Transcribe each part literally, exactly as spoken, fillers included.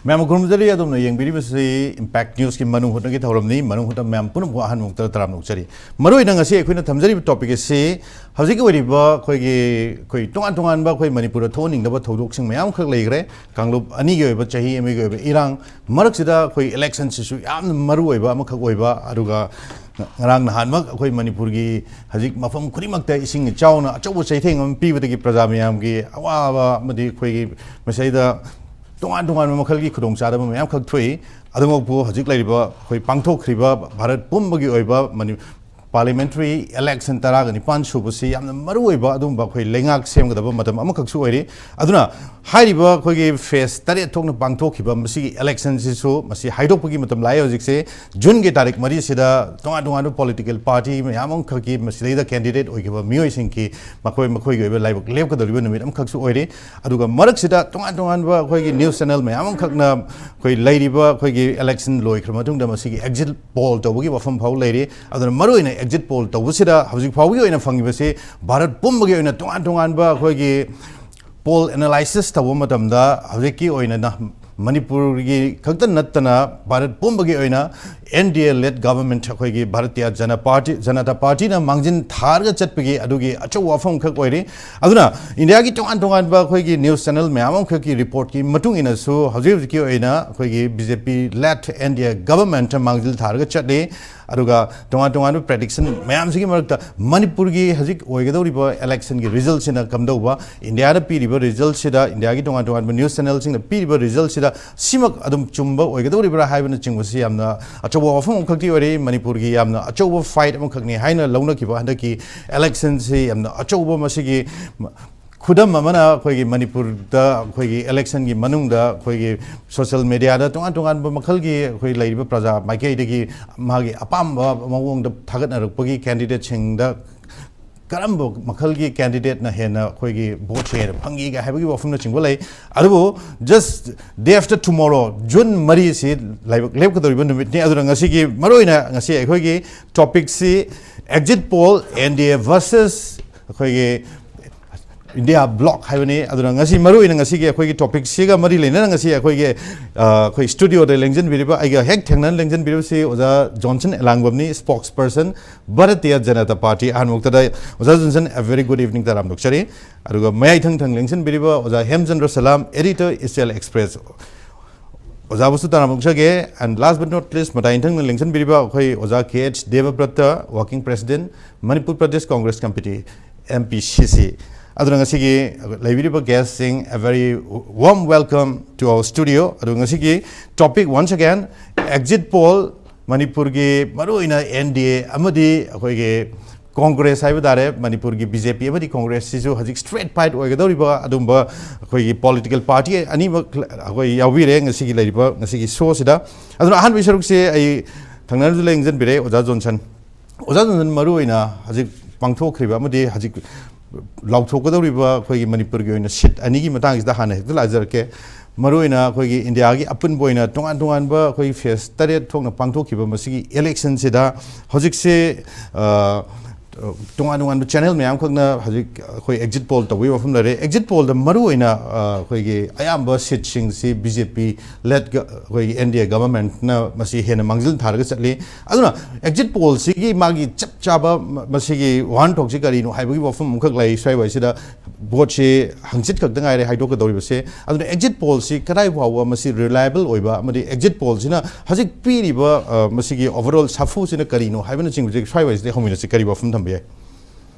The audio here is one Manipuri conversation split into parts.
ꯃꯌꯥꯝ ꯈꯨꯔꯨꯝꯖꯔꯤ꯫ ꯑꯗꯣꯝꯅ ꯌꯦꯡꯕꯤꯔꯤꯕꯁꯤ Impact Newsꯀꯤ ꯃꯅꯨꯡ ꯍꯨꯠꯅꯒꯤ ꯊꯧꯔꯝꯅꯤ꯫ ꯃꯅꯨꯡ ꯍꯨꯠꯅ ꯃꯌꯥꯝ ꯄꯨꯝꯅꯃꯛꯄꯨ ꯑꯍꯥꯟꯕ ꯃꯛꯇꯗ ꯇꯔꯥꯝꯅ ꯑꯣꯛꯆꯔꯤ꯫ ꯃꯔꯨꯑꯣꯏꯅ ꯉꯁꯤ ꯑꯩꯈꯣꯏꯅ ꯊꯝꯖꯔꯤꯕ topic ꯑꯁꯤ ꯍꯧꯖꯤꯛꯀꯤ ꯑꯣꯏꯔꯤꯕ ꯑꯩꯈꯣꯏꯒꯤ, ꯑꯩꯈꯣꯏ ꯇꯣꯉꯥꯟ ꯇꯣꯉꯥꯟꯕ ꯑꯩꯈꯣꯏ ꯃꯅꯤꯄꯨꯔꯗ ꯊꯣꯛꯍꯟꯅꯤꯡꯗꯕ ꯊꯧꯗꯣꯛꯁꯤꯡ ꯃꯌꯥꯝ ꯑꯃꯈꯛ ꯂꯩꯈ꯭ꯔꯦ꯫ ꯀꯥꯡꯂꯨꯞ ꯑꯅꯤꯒꯤ ꯑꯣꯏꯕ, ꯆꯍꯤ ꯑꯃꯒꯤ ꯑꯣꯏꯕ ꯏꯔꯥꯡ ꯃꯔꯛꯁꯤꯗ ꯑꯩꯈꯣꯏ electionꯁꯤꯁꯨ ꯌꯥꯝꯅ ꯃꯔꯨ ꯑꯣꯏꯕ ꯑꯃꯈꯛ ꯑꯣꯏꯕ, ꯑꯗꯨꯒ ꯉꯔꯥꯡ ꯅꯍꯥꯟꯃꯛ ꯑꯩꯈꯣꯏ ꯃꯅꯤꯄꯨꯔꯒꯤ ꯍꯧꯖꯤꯛ ꯃꯐꯝ ꯈꯨꯗꯤꯡꯃꯛꯇ ꯏꯁꯤꯡ ꯏꯆꯥꯎꯅ ꯑꯆꯧꯕ ꯆꯩꯊꯦꯡ ꯑꯃ ꯄꯤꯕꯗꯒꯤ ꯄ꯭ꯔꯖꯥ ꯃꯌꯥꯝꯒꯤ ꯑꯋꯥꯕ ꯑꯃꯗꯤ ꯑꯩꯈꯣꯏꯒꯤ ꯃꯁꯤꯗ ꯇꯣꯉꯥꯟ ꯇꯣꯉꯥꯟꯕ ꯃꯈꯜꯒꯤ ꯈꯨꯗꯣꯡꯆꯥꯗꯕ ꯃꯌꯥꯝꯈꯛ ꯊꯣꯛꯏ꯫ ꯑꯗꯨꯃꯛꯄꯨ ꯍꯧꯖꯤꯛ ꯂꯩꯔꯤꯕ ꯑꯩꯈꯣꯏ ꯄꯥꯡꯊꯣꯛꯈ꯭ꯔꯤꯕ ꯚꯥꯔꯠ ꯄꯨꯝꯕꯒꯤ ꯑꯣꯏꯕ ꯃꯅꯤ-, parliamentary election ꯇꯔꯥꯒ ꯅꯤꯄꯥꯟ ꯁꯨꯕꯁꯤ ꯌꯥꯝꯅ ꯃꯔꯨꯑꯣꯏꯕ ꯑꯗꯨꯒꯨꯝꯕ ꯑꯩꯈꯣꯏ ꯂꯩꯉꯥꯛ ꯁꯦꯝꯒꯗꯕ ꯃꯇꯝ ꯑꯃꯈꯛꯁꯨ ꯑꯣꯏꯔꯤ꯫ ꯑꯗꯨꯅ ꯍꯥꯏꯔꯤꯕ ꯑꯩꯈꯣꯏꯒꯤ phase ꯇꯔꯦꯠ ꯊꯣꯛꯅ ꯄꯥꯡꯊꯣꯛꯈꯤꯕ ꯃꯁꯤꯒꯤ electionꯁꯤꯁꯨ ꯃꯁꯤ ꯍꯥꯏꯗꯣꯛꯄꯒꯤ ꯃꯇꯝ ꯂꯥꯛꯑꯦ ꯍꯧꯖꯤꯛꯁꯦ꯫ Juneꯒꯤ ꯇꯥꯔꯤꯛ ꯃꯔꯤꯁꯤꯗ ꯇꯣꯉꯥꯟ ꯇꯣꯉꯥꯟꯕ political party ꯃꯌꯥꯝ ꯑꯃꯈꯛꯀꯤ ꯃꯁꯤꯗꯩꯗ candidate ꯑꯣꯏꯈꯤꯕ ꯃꯤꯑꯣꯏꯁꯤꯡꯒꯤ ꯃꯈꯣꯏ ꯃꯈꯣꯏꯒꯤ ꯑꯣꯏꯕ ꯂꯥꯏꯕꯛ ꯂꯦꯞꯀꯗꯧꯔꯤꯕ ꯅꯨꯃꯤꯠ ꯑꯃꯈꯛꯁꯨ ꯑꯣꯏꯔꯤ꯫ ꯑꯗꯨꯒ ꯃꯔꯛꯁꯤꯗ ꯇꯣꯉꯥꯟ ꯇꯣꯉꯥꯟꯕ ꯑꯩꯈꯣꯏꯒꯤ news channel ꯃꯌꯥꯝ ꯑꯃꯈꯛꯅ ꯑꯩꯈꯣꯏ ꯂꯩꯔꯤꯕ ꯑꯩꯈꯣꯏꯒꯤ election ꯂꯣꯏꯈ꯭ꯔ ꯃꯇꯨꯡꯗ ꯃꯁꯤꯒꯤ exit poll ꯇꯧꯕꯒꯤ ꯋꯥꯐꯝ ꯐꯥꯎ ꯂꯩꯔꯤ꯫ ꯑꯗꯨꯅ ꯃꯔꯨꯑꯣꯏꯅ exit poll ꯇꯧꯕꯁꯤꯗ ꯍꯧꯖꯤꯛ ꯐꯥꯎꯕꯒꯤ ꯑꯣꯏꯅ ꯐꯪꯉꯤꯕꯁꯤ ꯚꯥꯔꯠ ꯄꯨꯝꯕꯒꯤ ꯑꯣꯏꯅ ꯇꯣꯉꯥꯟ ꯇꯣꯉꯥꯟꯕ ꯑꯩꯈꯣꯏꯒꯤ poll analysis ꯇꯧꯕ ꯃꯇꯝꯗ ꯍꯧꯖꯤꯛꯀꯤ ꯑꯣꯏꯅ ꯃꯅꯤꯄꯨꯔꯒꯤ ꯈꯛꯇ ꯅꯠꯇꯅ ꯚꯥꯔꯠ ꯄꯨꯝꯕꯒꯤ ꯑꯣꯏꯅ N D A led government, ꯑꯩꯈꯣꯏꯒꯤ ꯚꯥꯔꯇꯤꯌ ꯖꯅ ꯄꯥꯔꯇꯤ, ꯖꯅꯇꯥ ꯄꯥꯔꯇꯤꯅ ꯃꯥꯡꯖꯤꯟ ꯊꯥꯔꯒ ꯆꯠꯄꯒꯤ ꯑꯗꯨꯒꯤ ꯑꯆꯧꯕ ꯋꯥꯐꯝ ꯑꯃꯈꯛ ꯑꯣꯏꯔꯤ꯫ ꯑꯗꯨꯅ ꯏꯟꯗꯤꯌꯥꯒꯤ ꯇꯣꯉꯥꯟ ꯇꯣꯉꯥꯟꯕ ꯑꯩꯈꯣꯏꯒꯤ news channel ꯃꯌꯥꯝ ꯑꯃꯈꯛꯀꯤ reportꯀꯤ ꯃꯇꯨꯡ ꯏꯟꯅꯁꯨ ꯍꯧꯖꯤꯛ ꯍꯧꯖꯤꯛꯀꯤ ꯑꯣꯏꯅ ꯑꯩꯈꯣꯏꯒꯤ B J P led N D A government ꯃꯥꯡꯖꯤꯜ ꯊꯥꯔꯒ ꯆꯠꯂꯤ꯫ ꯑꯗꯨꯒ ꯇꯣꯉꯥꯟ ꯇꯣꯉꯥꯟꯕ prediction ꯃꯌꯥꯝꯁꯤꯒꯤ ꯃꯔꯛꯇ ꯃꯅꯤꯄꯨꯔꯒꯤ ꯍꯧꯖꯤꯛ ꯑꯣꯏꯒꯗꯧꯔꯤꯕ electionꯒꯤ resultꯁꯤꯅ ꯀꯝꯗꯧꯕ, ꯏꯟꯗꯤꯌꯥꯗ ꯄꯤꯔꯤꯕ resultꯁꯤꯗ, ꯏꯟꯗꯤꯌꯥꯒꯤ ꯇꯣꯉꯥꯟ ꯇꯣꯉꯥꯟꯕ news channelꯁꯤꯡꯅ ꯄꯤꯔꯤꯕ resultꯁꯤꯗ ꯁꯤꯃꯛ ꯑꯗꯨꯝ ꯆꯨꯝꯕ ꯑꯣꯏꯒꯗꯧꯔꯤꯕ꯭ꯔꯥ ꯍꯥꯏꯕꯅꯆꯤꯡꯕꯁꯤ ꯌꯥꯝꯅ ꯑꯆꯧꯕ ꯋꯥꯐꯝ ꯑꯃꯈꯛꯇꯤ ꯑꯣꯏꯔꯤ꯫ ꯃꯅꯤꯄꯨꯔꯒꯤ ꯌꯥꯝꯅ ꯑꯆꯧꯕ fight ꯑꯃꯈꯛꯅꯤ ꯍꯥꯏꯅ ꯂꯧꯅꯈꯤꯕ ꯍꯟꯗꯛꯀꯤ electionꯁꯤ ꯌꯥꯝꯅ ꯑꯆꯧꯕ ꯃꯁꯤꯒꯤ ꯈꯨꯗꯝ ꯑꯃꯅ ꯑꯩꯈꯣꯏꯒꯤ ꯃꯅꯤꯄꯨꯔꯗ ꯑꯩꯈꯣꯏꯒꯤ electionꯒꯤ ꯃꯅꯨꯡꯗ ꯑꯩꯈꯣꯏꯒꯤ social mediaꯗ ꯇꯣꯉꯥꯟ ꯇꯣꯉꯥꯟꯕ ꯃꯈꯜꯒꯤ ꯑꯩꯈꯣꯏ ꯂꯩꯔꯤꯕ ꯄ꯭ꯔꯖꯥ ꯃꯥꯏꯀꯩꯗꯒꯤ ꯃꯥꯒꯤ ꯑꯄꯥꯝꯕ ꯃꯑꯣꯡꯗ ꯊꯥꯒꯠꯅꯔꯛꯄꯒꯤ candidateꯁꯤꯡꯗ ꯀꯔꯝꯕ ꯃꯈꯜꯒꯤ candidateꯅ ꯍꯦꯟꯅ ꯑꯩꯈꯣꯏꯒꯤ voteꯁꯦ ꯍꯦꯟꯅ ꯐꯪꯈꯤꯒꯦ ꯍꯥꯏꯕꯒꯤ ꯋꯥꯐꯝꯅꯆꯤꯡꯕ ꯂꯩ꯫ ꯑꯗꯨꯕꯨ just day after tomorrow, June ꯃꯔꯤꯁꯤ ꯂꯥꯏꯕꯛ ꯂꯦꯞꯀꯗꯧꯔꯤꯕ ꯅꯨꯃꯤꯠꯅꯤ꯫ ꯑꯗꯨꯅ ꯉꯁꯤꯒꯤ ꯃꯔꯨꯑꯣꯏꯅ ꯉꯁꯤ ꯑꯩꯈꯣꯏꯒꯤ topicꯁꯤ exit poll, N D A versus ꯑꯩꯈꯣꯏꯒꯤ ꯏꯟꯗꯤꯌꯥ ꯕ꯭ꯂꯣꯛ ꯍꯥꯏꯕꯅꯤ꯫ ꯑꯗꯨꯅ ꯉꯁꯤ ꯃꯔꯨ ꯑꯣꯏꯅ ꯉꯁꯤꯒꯤ ꯑꯩꯈꯣꯏꯒꯤ ꯇꯣꯄꯤꯛꯁꯤꯒ ꯃꯔꯤ ꯂꯩꯅꯅ ꯉꯁꯤ ꯑꯩꯈꯣꯏꯒꯤ ꯑ, ꯑꯩꯈꯣꯏ ꯁ꯭ꯇꯨꯗꯤꯑꯣꯗ ꯂꯦꯡꯁꯤꯟꯕꯤꯔꯤꯕ, ꯑꯩꯒ ꯍꯦꯛ ꯊꯦꯡꯅꯅ ꯂꯦꯡꯁꯤꯟꯕꯤꯔꯤꯕꯁꯤ ꯑꯣꯖꯥ Johnson ꯑꯦꯂꯥꯡꯕꯝꯅꯤ, ꯁ꯭ꯄꯣꯛꯁ person, Bharatiya Janata party. ꯑꯍꯥꯟꯕꯃꯛꯇꯗ ꯑꯣꯖꯥ Johnson, a very good evening ꯇꯔꯥꯝꯅ ꯑꯣꯛꯆꯔꯤ꯫ ꯑꯗꯨꯒ ꯃꯌꯥꯏ ꯊꯪ ꯊꯪ ꯂꯦꯡꯁꯤꯟꯕꯤꯔꯤꯕ ꯑꯣꯖꯥ ꯍꯦꯝꯆꯟꯗ꯭ꯔ ꯁꯂꯥꯝ, editor, East Cell Express꯫ ꯑꯣꯖꯥꯕꯨꯁꯨ ꯇꯔꯥꯝꯅ ꯑꯣꯛꯆꯒꯦ꯫ And last but not least, ꯃꯇꯥꯏ ꯊꯪꯅ ꯂꯦꯡꯁꯤꯟꯕꯤꯔꯤꯕ ꯑꯩꯈꯣꯏ ꯑꯣꯖꯥ ꯀꯦ H ꯗꯦꯕꯕ꯭ꯔꯠꯇ, working president, Manipur Pradesh Congress Committee, M P C C꯫ ꯑꯗꯨꯅ ꯉꯁꯤꯒꯤ ꯂꯩꯕꯤꯔꯤꯕ ꯒꯦꯁꯁꯤꯡ, a very warm welcome to our studio꯫ ꯑꯗꯨꯒ ꯉꯁꯤꯒꯤ topic, once again, exit poll, ꯃꯅꯤꯄꯨꯔꯒꯤ ꯃꯔꯨꯑꯣꯏꯅ ꯑꯦꯟ ꯗꯤ ꯑꯦ ꯑꯃꯗꯤ ꯑꯩꯈꯣꯏꯒꯤ ꯀꯣꯡꯒ꯭ꯔꯦꯁ ꯍꯥꯏꯕ ꯇꯥꯔꯦ, ꯃꯅꯤꯄꯨꯔꯒꯤ ꯕꯤ ꯖꯦ ꯄꯤ ꯑꯃꯗꯤ ꯀꯣꯡꯒ꯭ꯔꯦꯁꯁꯤꯁꯨ ꯍꯧꯖꯤꯛ straight fight ꯑꯣꯏꯒꯗꯧꯔꯤꯕ ꯑꯗꯨꯝꯕ ꯑꯩꯈꯣꯏꯒꯤ political party ꯑꯅꯤꯃꯛ ꯑꯩꯈꯣꯏ ꯌꯥꯎꯕꯤꯔꯦ ꯉꯁꯤꯒꯤ ꯂꯩꯔꯤꯕ, ꯉꯁꯤꯒꯤ ꯁꯣꯁꯤꯗ꯫ ꯑꯗꯨꯅ ꯑꯍꯥꯟꯕꯒꯤ ꯁꯔꯨꯛꯁꯦ ꯑꯩ ꯊꯪꯅꯅꯁꯨ ꯂꯦꯡꯁꯤꯟꯕꯤꯔꯦ ꯑꯣꯖꯥ ꯖꯣꯟꯁꯟ꯫ ꯑꯣꯖꯥ ꯖꯣꯟꯁꯟ, ꯃꯔꯨꯑꯣꯏꯅ ꯍꯧꯖꯤꯛ ꯄꯥꯡꯊꯣꯛꯈ꯭ꯔꯤꯕ ꯑꯃꯗꯤ ꯍꯧꯖꯤꯛ ꯂꯥꯎꯊꯣꯛꯀꯗꯧꯔꯤꯕ ꯑꯩꯈꯣꯏꯒꯤ ꯃꯅꯤꯄꯨꯔꯒꯤ ꯑꯣꯏꯅ ꯁꯤꯠ ꯑꯅꯤꯒꯤ ꯃꯇꯥꯡꯁꯤꯗ ꯍꯥꯟꯅ ꯍꯦꯛꯇ ꯂꯥꯖꯔꯛꯀꯦ꯫ ꯃꯔꯨꯑꯣꯏꯅ ꯑꯩꯈꯣꯏꯒꯤ ꯏꯟꯗꯤꯌꯥꯒꯤ ꯑꯄꯨꯟꯕ ꯑꯣꯏꯅ ꯇꯣꯉꯥꯟ ꯇꯣꯉꯥꯟꯕ ꯑꯩꯈꯣꯏꯒꯤ ꯐꯦꯁ ꯇꯔꯦꯠ ꯊꯣꯛꯅ ꯄꯥꯡꯊꯣꯛꯈꯤꯕ ꯃꯁꯤꯒꯤ ꯏꯂꯦꯛꯁꯟꯁꯤꯗ ꯍꯧꯖꯤꯛꯁꯦ, ꯑ, ꯇꯣꯉꯥꯟ ꯇꯣꯉꯥꯟꯕ ꯆꯦꯅꯦꯜ ꯃꯌꯥꯝꯈꯛꯅ ꯍꯧꯖꯤꯛ ꯑꯩꯈꯣꯏ ꯑꯦꯛꯖꯤꯠ ꯄꯣꯜ ꯇꯧꯕꯒꯤ ꯋꯥꯐꯝ ꯂꯩꯔꯦ꯫ ꯑꯦꯛꯖꯤꯠ ꯄꯣꯜꯗ ꯃꯔꯨꯑꯣꯏꯅ, ꯑ, ꯑꯩꯈꯣꯏꯒꯤ ꯑꯌꯥꯝꯕ ꯁꯤꯠꯁꯤꯡꯁꯤ ꯕꯤ ꯖꯦ ꯄꯤ ꯂꯦꯠ ꯑꯩꯈꯣꯏꯒꯤ ꯑꯦꯟ ꯗꯤ ꯑꯦ ꯒꯚꯔꯟꯃꯦꯟꯠꯅ ꯃꯁꯤ ꯍꯦꯟꯅ ꯃꯥꯡꯖꯤꯜ ꯊꯥꯔꯒ ꯆꯠꯂꯤ꯫ ꯑꯗꯨꯅ ꯑꯦꯛꯖꯤꯠ ꯄꯣꯜꯁꯤꯒꯤ ꯃꯥꯒꯤ ꯆꯞ ꯆꯥꯕ ꯃ-, ꯃꯁꯤꯒꯤ ꯋꯥꯍꯟꯊꯣꯛꯁꯤ ꯀꯔꯤꯅꯣ ꯍꯥꯏꯕꯒꯤ ꯋꯥꯐꯝ ꯑꯃꯈꯛ ꯂꯩ꯫ ꯁ꯭ꯋꯥꯏꯋꯥꯏꯁꯤꯗ ꯚꯣꯠꯁꯤ ꯍꯪꯆꯤꯠ ꯈꯛꯇ ꯉꯥꯏꯔꯦ ꯍꯥꯏꯗꯣꯛꯀꯗꯧꯔꯤꯕꯁꯦ꯫ ꯑꯗꯨꯅ ꯑꯦꯛꯖꯤꯠ ꯄꯣꯜꯁꯤ ꯀꯗꯥꯏ ꯐꯥꯎꯕ ꯃꯁꯤ ꯔꯤꯂꯥꯏꯕꯜ ꯑꯣꯏꯕ ꯑꯃꯗꯤ ꯑꯦꯛꯖꯤꯠ ꯄꯣꯜꯁꯤꯅ ꯍꯧꯖꯤꯛ ꯄꯤꯔꯤꯕ, ꯑ, ꯃꯁꯤꯒꯤ ꯑꯣꯚꯔꯑꯣꯜ ꯁꯥꯐꯨꯁꯤꯅ ꯀꯔꯤꯅꯣ ꯍꯥꯏꯕꯅꯆꯤꯡꯕꯁꯦ ꯁ꯭ꯋꯥꯏꯋꯥꯏꯁꯤꯗ ꯍꯧꯃꯤꯟꯅꯁꯤ, ꯀꯔꯤ ꯋꯥꯐꯝ ꯊꯝꯕ ꯌꯥꯏ?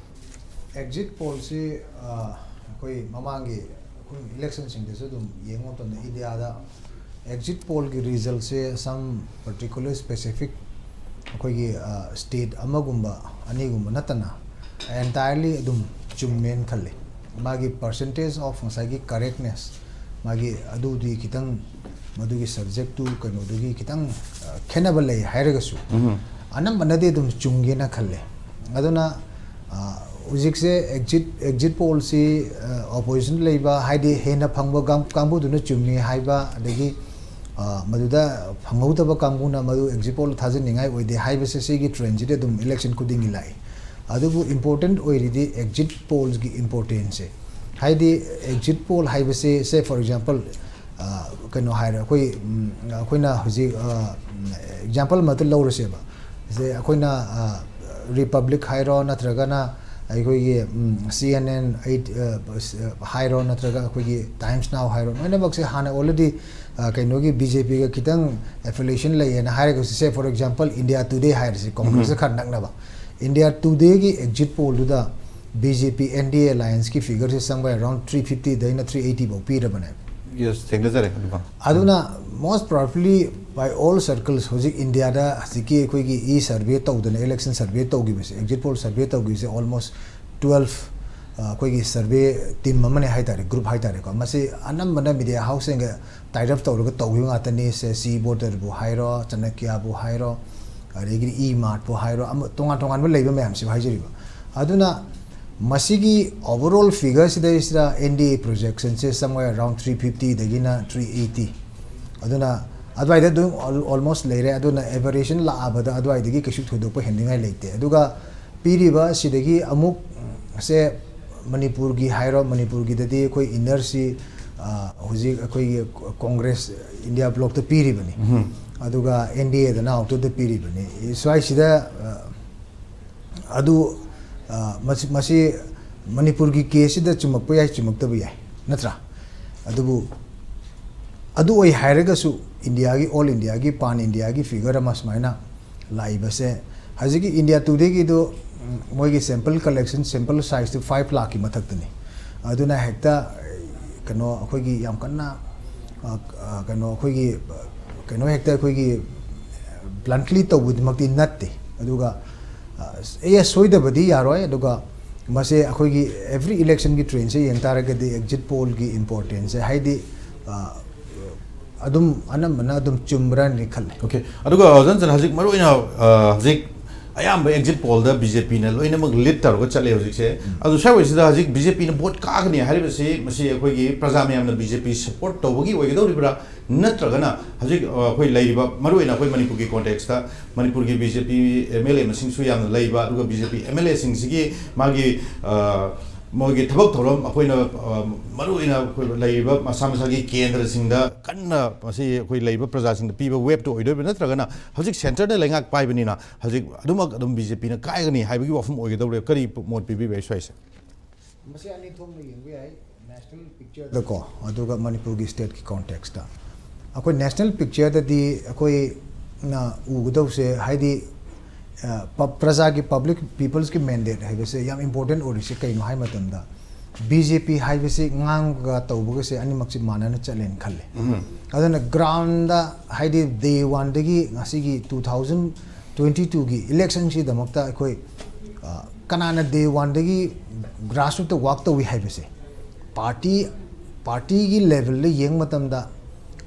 ꯑꯦꯛꯖꯤꯠ ꯄꯣꯜꯁꯤ, ꯑ, ꯑꯩꯈꯣꯏ ꯃꯃꯥꯡꯒꯤ ꯑꯩꯈꯣꯏ ꯏꯂꯦꯛꯁꯟꯁꯤꯡꯗꯁꯨ ꯑꯗꯨꯝ ꯌꯦꯡꯕ ꯃꯇꯝꯗ ꯏꯟꯗꯤꯌꯥꯗ ꯑꯦꯛꯖꯤꯠ ꯄꯣꯜꯒꯤ ꯔꯤꯖꯜꯁꯦ some particular specific ꯑꯩꯈꯣꯏꯒꯤ, ꯑ, ꯁ꯭ꯇꯦꯠ ꯑꯃꯒꯨꯝꯕ ꯑꯅꯤꯒꯨꯝꯕ ꯅꯠꯇꯅ entirely ꯑꯗꯨꯝ ꯆꯨꯝꯃꯦꯅ ꯈꯜꯂꯤ꯫ ꯃꯥꯒꯤ percentage of ꯉꯁꯥꯏꯒꯤ correctness, ꯃꯥꯒꯤ ꯑꯗꯨꯗꯤ ꯈꯤꯇꯪ ꯃꯗꯨꯒꯤ ꯁꯕꯖꯦꯛꯇꯨ ꯀꯩꯅꯣꯗꯨꯒꯤ ꯈꯤꯇꯪ, ꯑ, ꯈꯦꯠꯅꯕ ꯂꯩ ꯍꯥꯏꯔꯒꯁꯨ ꯑꯅꯝꯕꯅꯗꯤ ꯑꯗꯨꯝ ꯆꯨꯝꯒꯦꯅ ꯈꯜꯂꯦ꯫ ꯑꯗꯨꯅ, ꯑ, ꯍꯧꯖꯤꯛꯁꯦ ꯑꯦꯛꯖꯤꯠ, ꯑꯦꯛꯖꯤꯠ ꯄꯣꯜꯁꯤ, ꯑ, ꯑꯣꯄꯣꯖꯤꯁꯟ ꯂꯩꯕ, ꯍꯥꯏꯗꯤ ꯍꯦꯟꯅ ꯐꯪꯕ ꯀꯥꯡ-, ꯀꯥꯡꯕꯨꯗꯨꯅ ꯆꯨꯝꯃꯤ ꯍꯥꯏꯕ, ꯑꯗꯒꯤ, ꯑ, ꯃꯗꯨꯗ ꯐꯪꯍꯧꯗꯕ ꯀꯥꯡꯕꯨꯅ ꯃꯗꯨ ꯑꯦꯛꯖꯤꯠ ꯄꯣꯜ ꯊꯥꯖꯅꯤꯡꯉꯥꯏ ꯑꯣꯏꯗꯦ ꯍꯥꯏꯕꯁꯦ ꯁꯤꯒꯤ ꯇ꯭ꯔꯦꯟꯁꯤꯗꯤ ꯑꯗꯨꯝ ꯏꯂꯦꯛꯁꯟ ꯈꯨꯗꯤꯡꯒꯤ ꯂꯥꯛꯏ꯫ ꯑꯗꯨꯕꯨ ꯏꯝꯄꯣꯔꯇꯦꯟꯠ ꯑꯣꯏꯔꯤꯗꯤ ꯑꯦꯛꯖꯤꯠ ꯄꯣꯜꯁꯒꯤ ꯏꯝꯄꯣꯔꯇꯦꯟꯁꯁꯦ꯫ ꯍꯥꯏꯗꯤ exit poll ꯍꯥꯏꯕꯁꯤ, say for example, ꯀꯩꯅꯣ ꯍꯥꯏꯔꯦ, ꯑꯩꯈꯣꯏ ꯑꯩꯈꯣꯏꯅ ꯍꯧꯖꯤꯛ example ꯑꯃꯠꯇ ꯂꯧꯔꯁꯦꯕ꯫ ꯁꯦ ꯑꯩꯈꯣꯏꯅ ꯔꯤꯄꯕ꯭ꯂꯤꯛ ꯍꯥꯏꯔꯣ, ꯅꯠꯇ꯭ꯔꯒꯅ ꯑꯩꯈꯣꯏꯒꯤ ꯁꯤ ꯑꯦꯟ ꯑꯦꯟ ꯑꯩꯠ ꯍꯥꯏꯔꯣ, ꯅꯠꯇ꯭ꯔꯒ ꯑꯩꯈꯣꯏꯒꯤ ꯇꯥꯏꯝꯁ ꯅꯥꯎ ꯍꯥꯏꯔꯣ, ꯂꯣꯏꯅꯃꯛꯁꯦ ꯍꯥꯟꯅ already ꯀꯩꯅꯣꯒꯤ ꯕꯤ ꯖꯦ ꯄꯤꯒ ꯈꯤꯇꯪ affiliation ꯂꯩꯌꯦꯅ ꯍꯥꯏꯔꯒꯁꯨ, say for example India Today ꯍꯥꯏꯔꯁꯤ, ꯀꯣꯡꯒ꯭ꯔꯦꯁꯀ ꯈꯔ ꯅꯛꯅꯕ, India Todayꯒꯤ exit pollꯗꯨꯗ B J P N D A allianceꯀꯤ figureꯁꯦ somewhere around three fiftyꯗꯩꯅ three eighty ꯐꯥꯎ ꯄꯤꯔꯕꯅꯦꯕ꯫ Yes, ꯊꯦꯡꯅꯖꯔꯦ ꯑꯗꯨꯒ꯫ ꯑꯗꯨꯅ most probably by all circles ꯍꯧꯖꯤꯛ ꯏꯟꯗꯤꯌꯥꯗ ꯍꯧꯖꯤꯛꯀꯤ ꯑꯩꯈꯣꯏꯒꯤ e survey ꯇꯧꯗꯅ, election survey ꯇꯧꯈꯤꯕꯁꯦ, exit poll survey ꯇꯧꯈꯤꯕꯁꯦ almost twelve ꯑꯩꯈꯣꯏꯒꯤ survey team ꯑꯃꯅꯦ ꯍꯥꯏ ꯇꯥꯔꯦ, group ꯍꯥꯏ ꯇꯥꯔꯦꯀꯣ꯫ ꯃꯁꯤ ꯑꯅꯝꯕꯅ media houseꯁꯤꯡꯒ tie up ꯇꯧꯔꯒ ꯇꯧꯈꯤꯕ ꯉꯥꯛꯇꯅꯤ꯫ ꯁꯦ ꯁꯤ ꯕꯣꯔꯗꯔꯕꯨ ꯍꯥꯏꯔꯣ, ꯆꯅꯀ꯭ꯌꯥꯕꯨ ꯍꯥꯏꯔꯣ, ꯑꯗꯒꯤꯗꯤ ꯏ ꯃꯥꯔꯠꯄꯨ ꯍꯥꯏꯔꯣ, ꯑꯃ ꯇꯣꯉꯥꯟ ꯇꯣꯉꯥꯟꯕ ꯂꯩꯕ ꯃꯌꯥꯝꯁꯤꯕꯨ ꯍꯥꯏꯖꯔꯤꯕ꯫ ꯑꯗꯨꯅ ꯃꯁꯤꯒꯤ overall figureꯁꯤꯗꯩꯁꯤꯗ N D A projectionꯁꯦ somewhere around three fiftyꯗꯒꯤꯅ three eighty, ꯑꯗꯨꯅ ꯑꯗꯨꯋꯥꯏꯗ ꯑꯗꯨꯝ almost ꯂꯩꯔꯦ꯫ ꯑꯗꯨꯅ aberration ꯂꯥꯛꯑꯕꯗ ꯑꯗꯨꯋꯥꯏꯗꯒꯤ ꯀꯩꯁꯨ ꯊꯣꯏꯗꯣꯛꯄ ꯍꯦꯟꯅꯤꯡꯉꯥꯏ ꯂꯩꯇꯦ꯫ ꯑꯗꯨꯒ ꯄꯤꯔꯤꯕ ꯑꯁꯤꯗꯒꯤ ꯑꯃꯨꯛ ꯁꯦ ꯃꯅꯤꯄꯨꯔꯒꯤ ꯍꯥꯏꯔꯣ, ꯃꯅꯤꯄꯨꯔꯒꯤꯗꯗꯤ ꯑꯩꯈꯣꯏ innerꯁꯤ ꯍꯧꯖꯤꯛ ꯑꯩꯈꯣꯏꯒꯤ ꯀꯣꯡꯒ꯭ꯔꯦꯁ ꯏꯟꯗꯤꯌꯥ ꯕ꯭ꯂꯣꯛꯇ ꯄꯤꯔꯤꯕꯅꯤ, ꯑꯗꯨꯒ N D Aꯗꯅ outerꯗ ꯄꯤꯔꯤꯕꯅꯤ꯫ ꯁ꯭ꯋꯥꯏꯁꯤꯗ ꯑꯗꯨ ꯃꯁꯤ ꯃꯅꯤꯄꯨꯔꯒꯤ caseꯁꯤꯗ ꯆꯨꯝꯃꯛꯄ ꯌꯥꯏ, ꯆꯨꯝꯃꯛꯇꯕ ꯌꯥꯏ, ꯅꯠꯇ꯭ꯔꯥ? ꯑꯗꯨꯕꯨ ꯑꯗꯨ ꯑꯣꯏ ꯍꯥꯏꯔꯒꯁꯨ ꯏꯟꯗꯤꯌꯥꯒꯤ, all Indiaꯒꯤ, pan Indiaꯒꯤ figure ꯑꯃ ꯁꯨꯃꯥꯏꯅ ꯂꯥꯛꯏꯕꯁꯦ, ꯍꯧꯖꯤꯛꯀꯤ India Todayꯒꯤꯗꯨ ꯃꯣꯏꯒꯤ sample collection, sample sizeꯇꯨ five ꯂꯥꯛꯀꯤ ꯃꯊꯛꯇꯅꯤ꯫ ꯑꯗꯨꯅ ꯍꯦꯛꯇ ꯀꯩꯅꯣ ꯑꯩꯈꯣꯏꯒꯤ ꯌꯥꯝ ꯀꯟꯅ ꯀꯩꯅꯣ ꯑꯩꯈꯣꯏꯒꯤ ꯀꯩꯅꯣ ꯍꯦꯛꯇ ꯑꯩꯈꯣꯏꯒꯤ bluntly ꯇꯧꯕꯗꯨꯃꯛꯇꯤ ꯅꯠꯇꯦ꯫ ꯑꯗꯨꯒ ꯑꯦ, ꯁꯣꯏꯗꯕꯗꯤ ꯌꯥꯔꯣꯏ꯫ ꯑꯗꯨꯒ ꯃꯁꯦ ꯑꯩꯈꯣꯏꯒꯤ every electionꯒꯤ trendꯁꯦ ꯌꯦꯡ ꯇꯥꯔꯒꯗꯤ exit pollꯒꯤ importanceꯁꯦ, ꯍꯥꯏꯗꯤ ꯑꯗꯨꯝ ꯑꯅꯝꯕꯅ ꯑꯗꯨꯝ ꯆꯨꯝꯕ꯭ꯔꯥꯅꯗꯤ ꯈꯜꯂꯦ꯫ Okay, ꯑꯗꯨꯒ ꯑꯣꯖꯥ ꯖꯟꯁꯟ, ꯍꯧꯖꯤꯛ ꯃꯔꯨꯑꯣꯏꯅ ꯍꯧꯖꯤꯛ ꯑꯌꯥꯝꯕ exit pollꯗ B J Pꯅ ꯂꯣꯏꯅꯃꯛ lead ꯇꯧꯔꯒ ꯆꯠꯂꯦ ꯍꯧꯖꯤꯛꯁꯦ꯫ ꯑꯗꯨ ꯁ꯭ꯋꯥꯏꯋꯥꯏꯁꯤꯗ ꯍꯧꯖꯤꯛ B J Pꯅ vote ꯀꯥꯒꯅꯤ ꯍꯥꯏꯔꯤꯕꯁꯤ, ꯃꯁꯤ ꯑꯩꯈꯣꯏꯒꯤ ꯄ꯭ꯔꯖꯥ ꯃꯌꯥꯝꯅ B J P support ꯇꯧꯕꯒꯤ ꯑꯣꯏꯒꯗꯧꯔꯤꯕ꯭ꯔꯥ, ꯅꯠꯇ꯭ꯔꯒꯅ ꯍꯧꯖꯤꯛ ꯑꯩꯈꯣꯏ ꯂꯩꯔꯤꯕ, ꯃꯔꯨꯑꯣꯏꯅ ꯑꯩꯈꯣꯏ ꯃꯅꯤꯄꯨꯔꯒꯤ contextꯇ ꯃꯅꯤꯄꯨꯔꯒꯤ B J P M L A ꯃꯁꯤꯡꯁꯨ ꯌꯥꯝꯅ ꯂꯩꯕ, ꯑꯗꯨꯒ B J P M L Aꯁꯤꯡꯁꯤꯒꯤ ꯃꯥꯒꯤ ꯃꯣꯏꯒꯤ ꯊꯕꯛ ꯊꯧꯔꯝ ꯑꯩꯈꯣꯏꯅ, ꯑ, ꯃꯔꯨꯑꯣꯏꯅ ꯑꯩꯈꯣꯏ ꯂꯩꯔꯤꯕ ꯃꯁꯥ ꯃꯁꯥꯒꯤ ꯀꯦꯟꯗ꯭ꯔꯁꯤꯡꯗ ꯀꯟꯅ ꯃꯁꯤ ꯑꯩꯈꯣꯏ ꯂꯩꯔꯤꯕ ꯄ꯭ꯔꯖꯥꯁꯤꯡꯗ ꯄꯤꯕ ꯋꯦꯕꯇꯨ ꯑꯣꯏꯗꯣꯏꯕ꯭ꯔꯥ, ꯅꯠꯇ꯭ꯔꯒꯅ ꯍꯧꯖꯤꯛ ꯁꯦꯟꯇꯔꯅ ꯂꯩꯉꯥꯛ ꯄꯥꯏꯕꯅꯤꯅ ꯍꯧꯖꯤꯛ ꯑꯗꯨꯃꯛ ꯑꯗꯨꯝ ꯕꯤ ꯖꯦ ꯄꯤꯅ ꯀꯥꯏꯒꯅꯤ ꯍꯥꯏꯕꯒꯤ ꯋꯥꯐꯝ ꯑꯣꯏꯒꯗꯧꯔꯤꯕ꯭ꯔꯥ? ꯀꯔꯤ ꯃꯣꯠ ꯄꯤꯕꯤꯕ, ꯑꯩ ꯁ꯭ꯋꯥꯏꯁꯦ? ꯃꯁꯤ ꯑꯅꯤ ꯊꯣꯛꯅ ꯌꯦꯡꯕ ꯌꯥꯏ, ꯅꯦꯁꯅꯦꯜ ꯄꯤꯛꯆꯔꯗꯀꯣ, ꯑꯗꯨꯒ ꯃꯅꯤꯄꯨꯔꯒꯤ ꯁ꯭ꯇꯦꯠꯀꯤ ꯀꯣꯟꯇꯦꯛꯁꯇ꯫ ꯑꯩꯈꯣꯏ ꯅꯦꯁꯅꯦꯜ ꯄꯤꯛꯆꯔꯗꯗꯤ ꯑꯩꯈꯣꯏꯅ ꯎꯒꯗꯧꯁꯦ, ꯍꯥꯏꯗꯤ, ꯑ, ꯄ-, ꯄ꯭ꯔꯖꯥꯒꯤ, ꯄꯕ꯭ꯂꯤꯛ, ꯄꯤꯄꯜꯁꯀꯤ ꯃꯦꯟꯗꯦꯠ ꯍꯥꯏꯕꯁꯦ ꯌꯥꯝ ꯏꯝꯄꯣꯔꯇꯦꯟ ꯑꯣꯏꯔꯤꯁꯦ ꯀꯩꯅꯣ ꯍꯥꯏ ꯃꯇꯝꯗ, ꯕꯤ ꯖꯦ ꯄꯤ ꯍꯥꯏꯕꯁꯤ ꯉꯥꯡꯕꯒ ꯇꯧꯕꯒꯁꯦ ꯑꯅꯤꯃꯛꯁꯤ ꯃꯥꯟꯅꯅ ꯆꯠꯂꯦꯅ ꯈꯜꯂꯦ꯫ ꯎꯝ꯫ ꯑꯗꯨꯅ ꯒ꯭ꯔꯥꯎꯟꯗ, ꯍꯥꯏꯗꯤ, ꯗꯦ ꯋꯥꯟꯗꯒꯤ ꯉꯁꯤꯒꯤ ꯇꯨ ꯊꯥꯎꯖꯟ ꯇ꯭ꯋꯦꯟꯇꯤ ꯇꯨꯒꯤ ꯏꯂꯦꯛꯁꯟꯁꯤꯗꯃꯛꯇ ꯑꯩꯈꯣꯏ, ꯑ, ꯀꯅꯥꯅ ꯗꯦ ꯋꯥꯟꯗꯒꯤ ꯒ꯭ꯔꯥꯁꯔꯨꯠꯇ ꯋꯥꯛ ꯇꯧꯏ ꯍꯥꯏꯕꯁꯦ, ꯄꯥꯔꯇꯤ, ꯄꯥꯔꯇꯤꯒꯤ ꯂꯦꯚꯦꯜꯗ ꯌꯦꯡꯕ ꯃꯇꯝꯗ,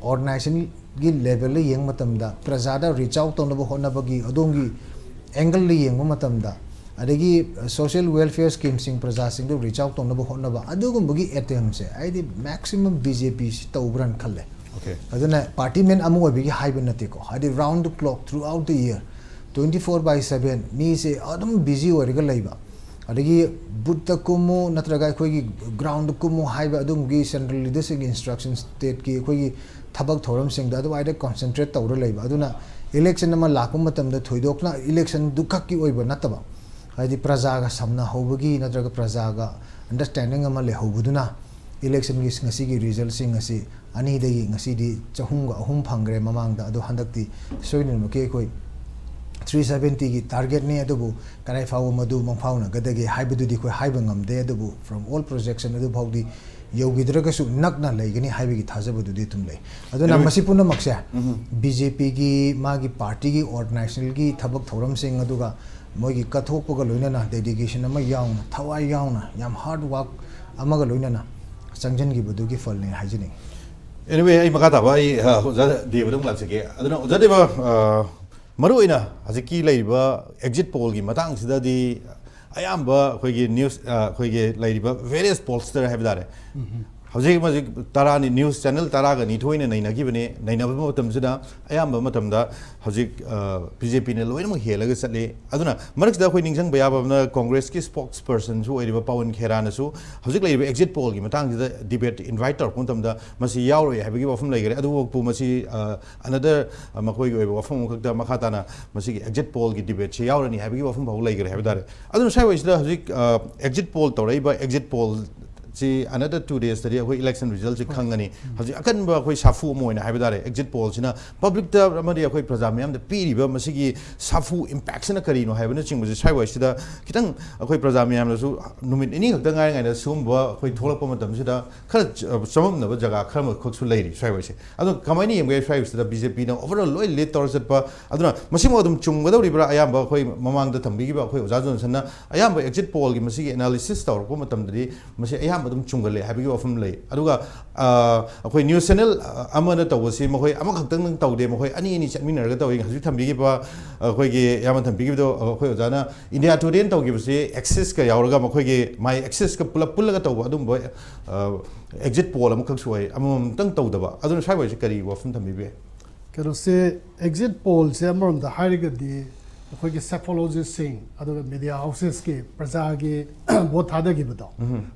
ꯑꯣꯔꯒꯅꯥꯏꯖꯦꯁꯟꯒꯤ ꯂꯦꯚꯦꯜꯗ ꯌꯦꯡꯕ ꯃꯇꯝꯗ, ꯄ꯭ꯔꯖꯥꯗ ꯔꯤꯆ ꯑꯥꯎꯠ ꯇꯧꯅꯕ ꯍꯣꯠꯅꯕꯒꯤ ꯑꯗꯣꯝꯒꯤ ꯑꯦꯡꯒꯜꯗ ꯌꯦꯡꯕ ꯃꯇꯝꯗ, ꯑꯗꯒꯤ ꯁꯣꯁꯤꯌꯦꯜ ꯋꯦꯜꯐꯤꯌꯔ ꯁ꯭ꯀꯤꯝꯁꯤꯡ ꯄ꯭ꯔꯖꯥꯁꯤꯡꯗ ꯔꯤꯆ ꯑꯥꯎꯠ ꯇꯧꯅꯕ ꯍꯣꯠꯅꯕ, ꯑꯗꯨꯒꯨꯝꯕꯒꯤ ꯑꯦꯇꯦꯝꯁꯦ, ꯍꯥꯏꯗꯤ, ꯃꯦꯛꯁꯤꯃꯝ ꯕꯤ ꯖꯦ ꯄꯤꯁꯤ ꯇꯧꯕ꯭ꯔꯅ ꯈꯜꯂꯦ꯫ ꯑꯣꯀꯦ꯫ ꯑꯗꯨꯅ ꯄꯥꯔꯇꯤ ꯃꯦꯟ ꯑꯃ ꯑꯣꯏꯕꯒꯤ ꯍꯥꯏꯕ ꯅꯠꯇꯦꯀꯣ, ꯍꯥꯏꯗꯤ, round the clock, throughout the year, twenty four by seven ꯃꯤꯁꯦ ꯑꯗꯨꯝ ꯕꯤꯖꯤ ꯑꯣꯏꯔꯒ ꯂꯩꯕ, ꯑꯗꯒꯤ ꯕꯨꯠꯇ ꯀꯨꯝꯃꯨ ꯅꯠꯇ꯭ꯔꯒ ꯑꯩꯈꯣꯏꯒꯤ ꯒ꯭ꯔꯥꯎꯟꯗ ꯀꯨꯝꯃꯨ ꯍꯥꯏꯕ ꯑꯗꯨꯒꯨꯝꯕꯒꯤ ꯁꯦꯟꯇ꯭ꯔꯦꯜ ꯂꯤꯗꯔꯁꯤꯡꯒꯤ ꯏꯟꯁꯇ꯭ꯔꯛꯁꯟ, ꯁ꯭ꯇꯦꯠꯀꯤ ꯑꯩꯈꯣꯏꯒꯤ ꯊꯕꯛ ꯊꯧꯔꯝꯁꯤꯡꯗ ꯑꯗꯨꯋꯥꯏꯗ ꯀꯣꯟꯁꯦꯟꯇ꯭ꯔꯦꯠ ꯇꯧꯔ ꯂꯩꯕ꯫ ꯑꯗꯨꯅ ꯏꯂꯦꯛꯁꯟ ꯑꯃ ꯂꯥꯛꯄ ꯃꯇꯝꯗ ꯊꯣꯏꯗꯣꯛꯅ ꯏꯂꯦꯛꯁꯟꯗꯨ ꯈꯛꯀꯤ ꯑꯣꯏꯕ ꯅꯠꯇꯕ, ꯍꯥꯏꯗꯤ, ꯄ꯭ꯔꯖꯥꯒ ꯁꯝꯅꯍꯧꯕꯒꯤ ꯅꯠꯇ꯭ꯔꯒ ꯄ꯭ꯔꯖꯥꯒ ꯑꯟꯗꯔꯁ꯭ꯇꯦꯟꯗꯤꯡ ꯑꯃ ꯂꯩꯍꯧꯕꯗꯨꯅ ꯏꯂꯦꯛꯁꯟꯒꯤ ꯉꯁꯤꯒꯤ ꯔꯤꯖꯜꯁꯤꯡ ꯑꯁꯤ ꯑꯅꯤꯗꯒꯤ ꯉꯁꯤꯗꯤ ꯆꯍꯨꯝꯒ ꯑꯍꯨꯝ ꯐꯪꯈ꯭ꯔꯦ ꯃꯃꯥꯡꯗ, ꯑꯗꯣ ꯍꯟꯗꯛꯇꯤ ꯁꯣꯏꯗꯅꯃꯛꯀꯤ ꯑꯩꯈꯣꯏ ꯊ꯭ꯔꯤ ꯁꯕꯦꯟꯇꯤꯒꯤ ꯇꯥꯔꯒꯦꯠꯅꯤ꯫ ꯑꯗꯨꯕꯨ ꯀꯗꯥꯏ ꯐꯥꯎꯕ ꯃꯗꯨ ꯃꯪꯐꯥꯎꯅꯒꯗꯒꯦ ꯍꯥꯏꯕꯗꯨꯗꯤ ꯑꯩꯈꯣꯏ ꯍꯥꯏꯕ ꯉꯝꯗꯦ꯫ ꯑꯗꯨꯕꯨ from all projection ꯑꯗꯨ ꯐꯥꯎꯗꯤ ꯌꯧꯈꯤꯗ꯭ꯔꯒꯁꯨ ꯅꯛꯅ ꯂꯩꯒꯅꯤ ꯍꯥꯏꯕꯒꯤ ꯊꯥꯖꯕꯗꯨꯗꯤ ꯑꯗꯨꯝ ꯂꯩ꯫ ꯑꯗꯨꯅ ꯑꯗꯨ ꯃꯁꯤ ꯄꯨꯝꯅꯃꯛꯁꯦ ꯎꯝ꯫ ꯕꯤ ꯖꯦ ꯄꯤꯒꯤ ꯃꯥꯒꯤ ꯄꯥꯔꯇꯤꯒꯤ ꯑꯣꯔꯒꯅꯥꯏꯖꯦꯁꯟꯒꯤ ꯊꯕꯛ ꯊꯧꯔꯝꯁꯤꯡ, ꯑꯗꯨꯒ ꯃꯣꯏꯒꯤ ꯀꯠꯊꯣꯛꯄꯒ ꯂꯣꯏꯅꯅ, ꯗꯦꯗꯤꯀꯦꯁꯟ ꯑꯃ ꯌꯥꯎꯅ, ꯊꯋꯥꯏ ꯌꯥꯎꯅ, ꯌꯥꯝ ꯍꯥꯔꯗ ꯋꯥꯔꯛ ꯑꯃꯒ ꯂꯣꯏꯅꯅ ꯆꯪꯁꯤꯟꯈꯤꯕꯗꯨꯒꯤ ꯐꯜꯅꯤ ꯍꯥꯏꯖꯅꯤꯡꯉꯤ꯫ Anyway, ꯑꯩ ꯃꯈꯥ ꯇꯥꯕ ꯑꯩ, ꯑ, ꯑꯣꯖꯥ ꯗꯦꯕꯗ ꯑꯃꯨꯛ ꯂꯥꯛꯆꯒꯦ꯫ ꯑꯗꯨꯅ, ꯑꯣꯖꯥ ꯗꯦꯕ, ꯑ, ꯃꯔꯨꯑꯣꯏꯅ ꯍꯧꯖꯤꯛꯀꯤ ꯂꯩꯔꯤꯕ ꯑꯦꯛꯖꯤꯠ ꯄꯣꯜꯒꯤ ꯃꯇꯥꯡꯁꯤꯗꯗꯤ ꯑꯌꯥꯝꯕ ꯑꯩꯈꯣꯏꯒꯤ ꯅ꯭ꯌꯨꯁ, ꯑ, ꯑꯩꯈꯣꯏꯒꯤ ꯂꯩꯔꯤꯕ various pollster ꯍꯥꯏꯕ ꯇꯥꯔꯦ, ꯎꯝ꯫ ꯍꯧꯖꯤꯛ ꯍꯧꯖꯤꯛ ꯇꯔꯥꯅꯤ, ꯅ꯭ꯌꯨꯁ ꯆꯦꯅꯦꯜ ꯇꯔꯥꯒ ꯅꯤꯊꯣꯏꯅ ꯅꯩꯅꯈꯤꯕꯅꯦ꯫ ꯅꯩꯅꯕ ꯃꯇꯝꯁꯤꯗ ꯑꯌꯥꯝꯕ ꯃꯇꯝꯗ ꯍꯧꯖꯤꯛ ꯕꯤ ꯖꯦ ꯄꯤꯅ ꯂꯣꯏꯅꯃꯛ ꯍꯦꯜꯂꯒ ꯆꯠꯂꯤ꯫ ꯑꯗꯨꯅ ꯃꯔꯛꯁꯤꯗ ꯑꯩꯈꯣꯏ ꯅꯤꯡꯁꯤꯡꯕ ꯌꯥꯕ ꯑꯃꯅ, ꯀꯣꯡꯒ꯭ꯔꯦꯁꯀꯤ ꯁ꯭ꯄꯣꯛꯁ ꯄꯔꯁꯟꯁꯨ ꯑꯣꯏꯔꯤꯕ ꯄꯋꯟ ꯈꯦꯔꯥꯅꯁꯨ ꯍꯧꯖꯤꯛ ꯂꯩꯔꯤꯕ ꯑꯦꯛꯖꯤꯠ ꯄꯣꯜꯒꯤ ꯃꯇꯥꯡꯁꯤꯗ ꯗꯤꯕꯦꯠ ꯏꯟꯚꯥꯏꯠ ꯇꯧꯔꯛꯄ ꯃꯇꯝꯗ ꯃꯁꯤ ꯌꯥꯎꯔꯣꯏ ꯍꯥꯏꯕꯒꯤ ꯋꯥꯐꯝ ꯂꯩꯈꯔꯦ꯫ ꯑꯗꯨꯕꯨ ꯃꯁꯤ ꯑꯅꯗꯔ ꯃꯈꯣꯏꯒꯤ ꯑꯣꯏꯕ ꯋꯥꯐꯝ ꯑꯃꯈꯛꯇ ꯃꯈꯥ ꯇꯥꯅ ꯃꯁꯤꯒꯤ ꯑꯦꯛꯖꯤꯠ ꯄꯣꯜꯒꯤ ꯗꯤꯕꯦꯠꯁꯤ ꯌꯥꯎꯔꯅꯤ ꯍꯥꯏꯕꯒꯤ ꯋꯥꯐꯝ ꯐꯥꯎꯕ ꯂꯩꯈ꯭ꯔꯦ ꯍꯥꯏꯕ ꯇꯥꯔꯦ꯫ ꯑꯗꯨꯅ ꯁ꯭ꯋꯥꯏꯋꯥꯏꯁꯤꯗ ꯍꯧꯖꯤꯛ ꯑꯦꯛꯖꯤꯠ ꯄꯣꯜ ꯇꯧꯔꯛꯏꯕ ꯑꯦꯛꯖꯤꯠ ꯄꯣꯜ ꯁꯤ ꯑꯅꯗꯔ ꯇꯨ ꯗꯦꯖꯇꯗꯤ ꯑꯩꯈꯣꯏ ꯏꯂꯦꯛꯁꯟ ꯔꯤꯖꯜꯠꯁꯤ ꯈꯪꯒꯅꯤ꯫ ꯍꯧꯖꯤꯛ ꯑꯀꯟꯕ ꯑꯩꯈꯣꯏ ꯁꯥꯐꯨ ꯑꯃ ꯑꯣꯏꯅ ꯍꯥꯏꯕ ꯇꯥꯔꯦ, ꯑꯦꯛꯖꯤꯠ ꯄꯣꯜꯁꯤꯅ ꯄꯕ꯭ꯂꯤꯛꯇ ꯑꯃꯗꯤ ꯑꯩꯈꯣꯏ ꯄ꯭ꯔꯖꯥ ꯃꯤꯌꯥꯝꯗ ꯄꯤꯔꯤꯕ ꯃꯁꯤꯒꯤ ꯁꯥꯐꯨ ꯏꯝꯄꯦꯛꯁꯤꯅ ꯀꯔꯤꯅꯣ ꯍꯥꯏꯕꯅꯆꯤꯡꯕꯁꯤ ꯁ꯭ꯋꯥꯏꯋꯥꯏꯁꯤꯗ ꯈꯤꯇꯪ ꯑꯩꯈꯣꯏ ꯄ꯭ꯔꯖꯥ ꯃꯤꯌꯥꯝꯅꯁꯨ ꯅꯨꯃꯤꯠ ꯅꯤꯅꯤ ꯈꯛꯇ ꯉꯥꯏꯔꯤꯉꯩꯗ ꯁꯤꯒꯨꯝꯕ ꯑꯩꯈꯣꯏ ꯊꯣꯛꯂꯛꯄ ꯃꯇꯝꯁꯤꯗ ꯈꯔ ꯆ-, ꯆꯃꯝꯅꯕ ꯖꯒꯥ ꯈꯔ ꯑꯃꯈꯛꯁꯨ ꯂꯩꯔꯤ ꯁ꯭ꯋꯥꯏꯋꯥꯏꯁꯦ꯫ ꯑꯗꯣ ꯀꯃꯥꯏꯅ ꯌꯦꯡꯕ ꯌꯥꯏ? ꯁ꯭ꯋꯥꯏꯁꯤꯗ ꯕꯤ ꯖꯦ ꯄꯤꯅ ꯑꯣꯚꯔꯑꯣꯜ ꯂꯣꯏ ꯂꯤꯗ ꯇꯧꯔ ꯆꯠꯄ, ꯑꯗꯨꯅ ꯃꯁꯤꯃꯛ ꯑꯗꯨꯝ ꯆꯨꯝꯒꯗꯧꯔꯤꯕ꯭ꯔꯥ? ꯑꯌꯥꯝꯕ ꯑꯩꯈꯣꯏ ꯃꯃꯥꯡꯗ ꯊꯝꯕꯤꯈꯤꯕ ꯑꯩꯈꯣꯏ ꯑꯣꯖꯥ ꯖꯣꯟꯁꯟꯅ ꯑꯌꯥꯝꯕ ꯑꯦꯛꯖꯤꯠ ꯄꯣꯜꯒꯤ ꯃꯁꯤꯒꯤ ꯑꯦꯅꯥꯂꯤꯁꯤꯁ ꯇꯧꯔꯛꯄ ꯃꯇꯝꯗꯗꯤ ꯃꯁꯤ ꯑꯌꯥꯝꯕ ꯑꯗꯨꯝ ꯆꯨꯝꯒꯜꯂꯦ ꯍꯥꯏꯕꯒꯤ ꯋꯥꯐꯝ ꯂꯩ꯫ ꯑꯗꯨꯒ ꯑ, ꯑꯩꯈꯣꯏ ꯅ꯭ꯌꯨꯁ ꯆꯦꯅꯦꯜ ꯑꯃꯅ ꯇꯧꯕꯁꯤ ꯃꯈꯣꯏ ꯑꯃꯈꯛꯇꯪ ꯇꯧꯗꯦ, ꯃꯈꯣꯏ ꯑꯅꯤ ꯑꯅꯤ ꯆꯠꯃꯤꯟꯅꯔꯒ ꯇꯧꯏ꯫ ꯍꯧꯖꯤꯛ ꯊꯝꯕꯤꯈꯤꯕ, ꯑꯩꯈꯣꯏꯒꯤ ꯌꯥꯝꯅ ꯊꯝꯕꯤꯈꯤꯕꯗꯣ, ꯑꯩꯈꯣꯏ ꯑꯣꯖꯥꯅ ꯏꯟꯗꯤꯌꯥ ꯇꯨꯗꯦꯅ ꯇꯧꯈꯤꯕꯁꯤ ꯑꯦꯛꯁꯤꯁꯀ ꯌꯥꯎꯔꯒ, ꯃꯈꯣꯏꯒꯤ ꯃꯥꯏ ꯑꯦꯛꯁꯤꯁꯀ ꯄꯨꯂꯞ ꯄꯨꯜꯂꯒ ꯇꯧꯕ ꯑꯗꯨꯝꯕ ꯑ, ꯑꯦꯛꯖꯤꯠ ꯄꯣꯜ ꯑꯃꯈꯛꯁꯨ ꯑꯣꯏ, ꯑꯃꯃꯝꯇꯪ ꯇꯧꯗꯕ꯫ ꯑꯗꯨꯅ ꯁ꯭ꯋꯥꯏ ꯑꯣꯏꯁꯤ ꯀꯔꯤ ꯋꯥꯐꯝ ꯊꯝꯕꯤꯕ ꯌꯥꯏ? ꯀꯩꯅꯣꯁꯦ, ꯑꯦꯛꯖꯤꯠ ꯄꯣꯜꯁꯦ ꯑꯃꯔꯣꯝꯗ ꯍꯥꯏꯔꯒꯗꯤ ꯑꯩꯈꯣꯏꯒꯤ ꯁꯦꯐꯣꯂꯣꯖꯤꯁꯁꯤꯡ ꯑꯗꯨꯒ ꯃꯤꯗꯤꯌꯥ ꯍꯥꯎꯁꯦꯁꯀꯤ ꯄ꯭ꯔꯖꯥꯒꯤ ꯚꯣꯠ ꯊꯥꯗꯈꯤꯕꯗꯣ,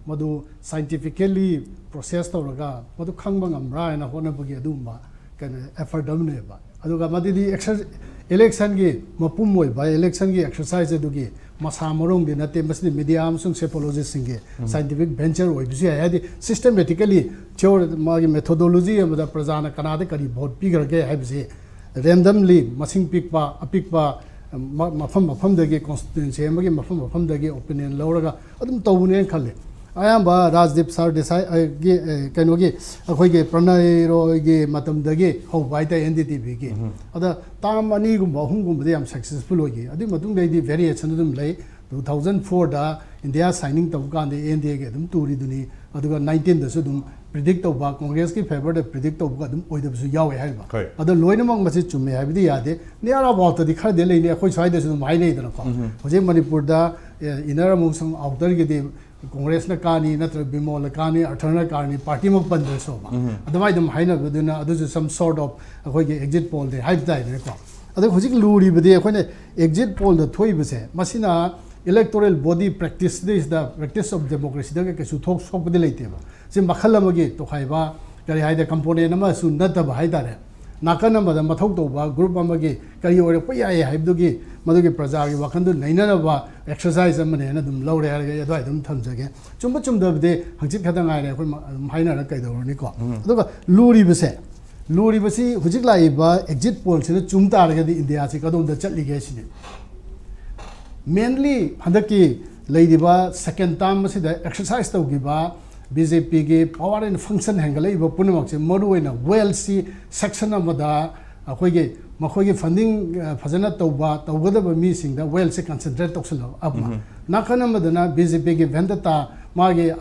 ꯃꯗꯨ ꯁꯥꯏꯟꯇꯤꯐꯤꯀꯦꯜꯂꯤ ꯄ꯭ꯔꯣꯁꯦꯁ ꯇꯧꯔꯒ ꯃꯗꯨ ꯈꯪꯕ ꯉꯝꯕ꯭ꯔꯥ ꯍꯥꯏꯅ ꯍꯣꯠꯅꯕꯒꯤ ꯑꯗꯨꯒꯨꯝꯕ ꯀꯩꯅꯣ ꯑꯦꯐꯔꯠ ꯑꯃꯅꯦꯕ꯫ ꯑꯗꯨꯒ ꯃꯗꯨꯗꯤ ꯑꯦꯛꯁꯔ-, ꯏꯂꯦꯛꯁꯟꯒꯤ ꯃꯄꯨꯝ ꯑꯣꯏꯕ ꯏꯂꯦꯛꯁꯟꯒꯤ ꯑꯦꯛꯁꯔꯁꯥꯏꯁ ꯑꯗꯨꯒꯤ ꯃꯁꯥ ꯃꯔꯣꯡꯗꯤ ꯅꯠꯇꯦ꯫ ꯃꯁꯤꯗꯤ ꯃꯤꯗꯤꯌꯥ ꯑꯃꯁꯨꯡ ꯁꯦꯐꯣꯂꯣꯖꯤꯁꯁꯤꯡꯒꯤ ꯁꯥꯏꯟꯇꯤꯐꯤꯛ ꯚꯦꯟꯆꯔ ꯑꯣꯏꯕꯁꯨ ꯌꯥꯏ꯫ ꯍꯥꯏꯗꯤ ꯁꯤꯁꯇꯦꯃꯦꯇꯤꯀꯦꯜꯂꯤ ꯊꯤꯑꯣꯔꯤ, ꯃꯥꯒꯤ ꯃꯦꯊꯣꯗꯣꯂꯣꯖꯤ ꯑꯃꯗ ꯄ꯭ꯔꯖꯥꯅ ꯀꯅꯥꯗ ꯀꯔꯤ ꯚꯣꯠ ꯄꯤꯈ꯭ꯔꯒꯦ ꯍꯥꯏꯕꯁꯤ ꯔꯦꯟꯗꯝꯂꯤ ꯃꯁꯤꯡ ꯄꯤꯛꯄ ꯑꯄꯤꯛꯄ ꯃ-, ꯃꯐꯝ ꯃꯐꯝꯗꯒꯤ, ꯀꯣꯟꯁꯇꯤꯇ꯭ꯋꯦꯟꯁꯤ ꯑꯃꯒꯤ ꯃꯐꯝ ꯃꯐꯝꯗꯒꯤ ꯑꯣꯄꯤꯅꯤꯌꯟ ꯂꯧꯔꯒ ꯑꯗꯨꯝ ꯇꯧꯕꯅꯦꯅ ꯈꯜꯂꯦ꯫ ꯑꯌꯥꯝꯕ ꯔꯥꯖꯗꯤꯞ ꯁꯔꯗꯦꯁꯥꯏ, ꯑ, ꯒꯤ, ꯑ, ꯀꯩꯅꯣꯒꯤ, ꯑꯩꯈꯣꯏꯒꯤ ꯄ꯭ꯔꯅꯣꯏ ꯔꯣꯏꯒꯤ ꯃꯇꯝꯗꯒꯤ ꯍꯧꯕ ꯍꯥꯏꯇꯥꯔꯦ, ꯑꯦꯟ ꯗꯤ ꯇꯤ ꯕꯤꯒꯤ꯫ ꯑꯗ ꯇꯥꯔꯝ ꯑꯅꯤꯒꯨꯝꯕ ꯑꯍꯨꯝꯒꯨꯝꯕꯗꯤ ꯌꯥꯝ ꯁꯛꯁꯦꯁꯐꯨꯜ ꯑꯣꯏꯈꯤ꯫ ꯑꯗꯨꯒꯤ ꯃꯇꯨꯡꯗꯩꯗꯤ ꯚꯦꯔꯤꯌꯦꯁꯟ ꯑꯗꯨꯝ ꯂꯩ꯫ ꯇꯨ ꯊꯥꯎꯖꯟ ꯐꯣꯔꯗ ꯏꯟꯗꯤꯌꯥ ꯁꯥꯏꯅꯤꯡ ꯇꯧꯕ ꯀꯥꯟꯗ ꯑꯦꯟ ꯗꯤ ꯑꯦꯒꯤ ꯑꯗꯨꯝ ꯇꯨꯔꯤꯗꯨꯅꯤ꯫ ꯑꯗꯨꯒ ꯅꯥꯏꯟꯇꯤꯟꯗꯁꯨ ꯑꯗꯨꯝ ꯄ꯭ꯔꯤꯗꯤꯛ ꯇꯧꯕ, ꯀꯣꯡꯒ꯭ꯔꯦꯁꯀꯤ ꯐꯦꯚꯔꯗ ꯄ꯭ꯔꯤꯗꯤꯛ ꯇꯧꯕꯒ ꯑꯗꯨꯝ ꯑꯣꯏꯗꯕꯁꯨ ꯌꯥꯎꯋꯦ ꯍꯥꯏꯔꯤꯕ꯫ ꯍꯣꯏ꯫ ꯑꯗꯣ ꯂꯣꯏꯅꯃꯛ ꯃꯁꯤ ꯆꯨꯝꯃꯦ ꯍꯥꯏꯕꯗꯤ ꯌꯥꯗꯦ꯫ ꯅꯤꯌꯔ ꯑꯕꯥꯎꯠꯇꯗꯤ ꯈꯔꯗꯤ ꯂꯩꯅꯤ, ꯑꯩꯈꯣꯏ ꯁ꯭ꯋꯥꯏꯗꯁꯨ ꯑꯗꯨꯝ ꯍꯥꯏꯅꯩꯗꯅꯀꯣ꯫ ꯍꯧꯖꯤꯛ ꯃꯅꯤꯄꯨꯔꯗ, ꯑꯦ, ꯏꯟꯅꯔ ꯑꯃꯁꯨꯡ ꯑꯥꯎꯇꯔꯒꯤꯗꯤ ꯀꯣꯡꯒ꯭ꯔꯦꯁꯅ ꯀꯥꯅꯤ, ꯅꯠꯇ꯭ꯔꯒ ꯕꯤꯃꯣꯜꯅ ꯀꯥꯅꯤ, ꯑꯔꯊꯔꯅ ꯀꯥꯅꯤ, ꯄꯥꯔꯇꯤ ꯑꯃ ꯄꯟꯗ꯭ꯔꯁꯨꯕ, ꯑꯗꯨꯃꯥꯏꯅ ꯑꯗꯨꯝ ꯍꯥꯏꯅꯕꯗꯨꯅ ꯑꯗꯨꯁꯨ some sort of ꯑꯩꯈꯣꯏꯒꯤ exit poll ꯗꯦ ꯍꯥꯏꯕ ꯇꯥꯏꯅꯦꯀꯣ꯫ ꯑꯗꯣ ꯍꯧꯖꯤꯛ ꯂꯨꯔꯤꯕꯗꯤ ꯑꯩꯈꯣꯏꯅ exit poll ꯗ ꯊꯣꯛꯏꯕꯁꯦ, ꯃꯁꯤꯅ electoral body practice ꯗꯩꯁꯤꯗ, practice of democracy ꯗꯒ ꯀꯩꯁꯨ ꯊꯣꯛ ꯁꯣꯛꯄꯗꯤ ꯂꯩꯇꯦꯕ꯫ ꯁꯤ ꯃꯈꯜ ꯑꯃꯒꯤ ꯇꯣꯈꯥꯏꯕ, ꯀꯔꯤ ꯍꯥꯏꯗ, component ꯑꯃꯁꯨ ꯅꯠꯇꯕ ꯍꯥꯏꯇꯥꯔꯦ꯫ ꯅꯥꯀꯟ ꯑꯃꯗ ꯃꯊꯧ ꯇꯧꯕ group ꯑꯃꯒꯤ ꯀꯔꯤ ꯑꯣꯏꯔꯛꯄ ꯌꯥꯏ ꯍꯥꯏꯕꯗꯨꯒꯤ, ꯃꯗꯨꯒꯤ ꯄ꯭ꯔꯖꯥꯒꯤ ꯋꯥꯈꯜꯗꯨ ꯅꯩꯅꯅꯕ exercise ꯑꯃꯅꯦꯅ ꯑꯗꯨꯝ ꯂꯧꯔꯦ ꯍꯥꯏꯔꯒ ꯑꯩ ꯑꯗꯨꯋꯥꯏ ꯑꯗꯨꯝ ꯊꯝꯖꯒꯦ꯫ ꯆꯨꯝꯕ ꯆꯨꯝꯗꯕꯗꯤ ꯍꯪꯆꯤꯠ ꯈꯛꯇ ꯉꯥꯏꯔꯦ, ꯑꯩꯈꯣꯏ ꯃ-, ꯑꯗꯨꯝ ꯍꯥꯏꯅꯔ ꯀꯩꯗꯧꯔꯨꯅꯤꯀꯣ꯫ ꯑꯗꯨꯒ ꯂꯨꯔꯤꯕꯁꯦ, ꯂꯨꯔꯤꯕꯁꯤ ꯍꯧꯖꯤꯛ ꯂꯥꯛꯏꯕ exit poll ꯁꯤꯅ ꯆꯨꯝ ꯇꯥꯔꯒꯗꯤ ꯏꯟꯗꯤꯌꯥꯁꯤ ꯀꯗꯣꯝꯗ ꯆꯠꯂꯤꯒꯦ ꯁꯤꯅꯤ꯫ Mainly ꯍꯟꯗꯛꯀꯤ ꯂꯩꯔꯤꯕ second term ꯑꯁꯤꯗ exercise ꯇꯧꯈꯤꯕ B J P ꯒꯤ power and function ꯍꯦꯟꯒꯠꯂꯛꯏꯕ ꯄꯨꯝꯅꯃꯛꯁꯦ, ꯃꯔꯨꯑꯣꯏꯅ wealth ꯁꯤ section ꯑꯃꯗ ꯑꯩꯈꯣꯏꯒꯤ ꯃꯈꯣꯏꯒꯤ funding, ꯑ, ꯐꯖꯅ ꯇꯧꯕ, ꯇꯧꯒꯗꯕ ꯃꯤꯁꯤꯡꯗ wealth ꯁꯦ concentrate ꯇꯧꯁꯜꯂꯕ ꯑꯃ꯫ ꯅꯥꯀꯟ ꯑꯃꯗꯅ B J P ꯒꯤ vendetta, ꯃꯥꯒꯤ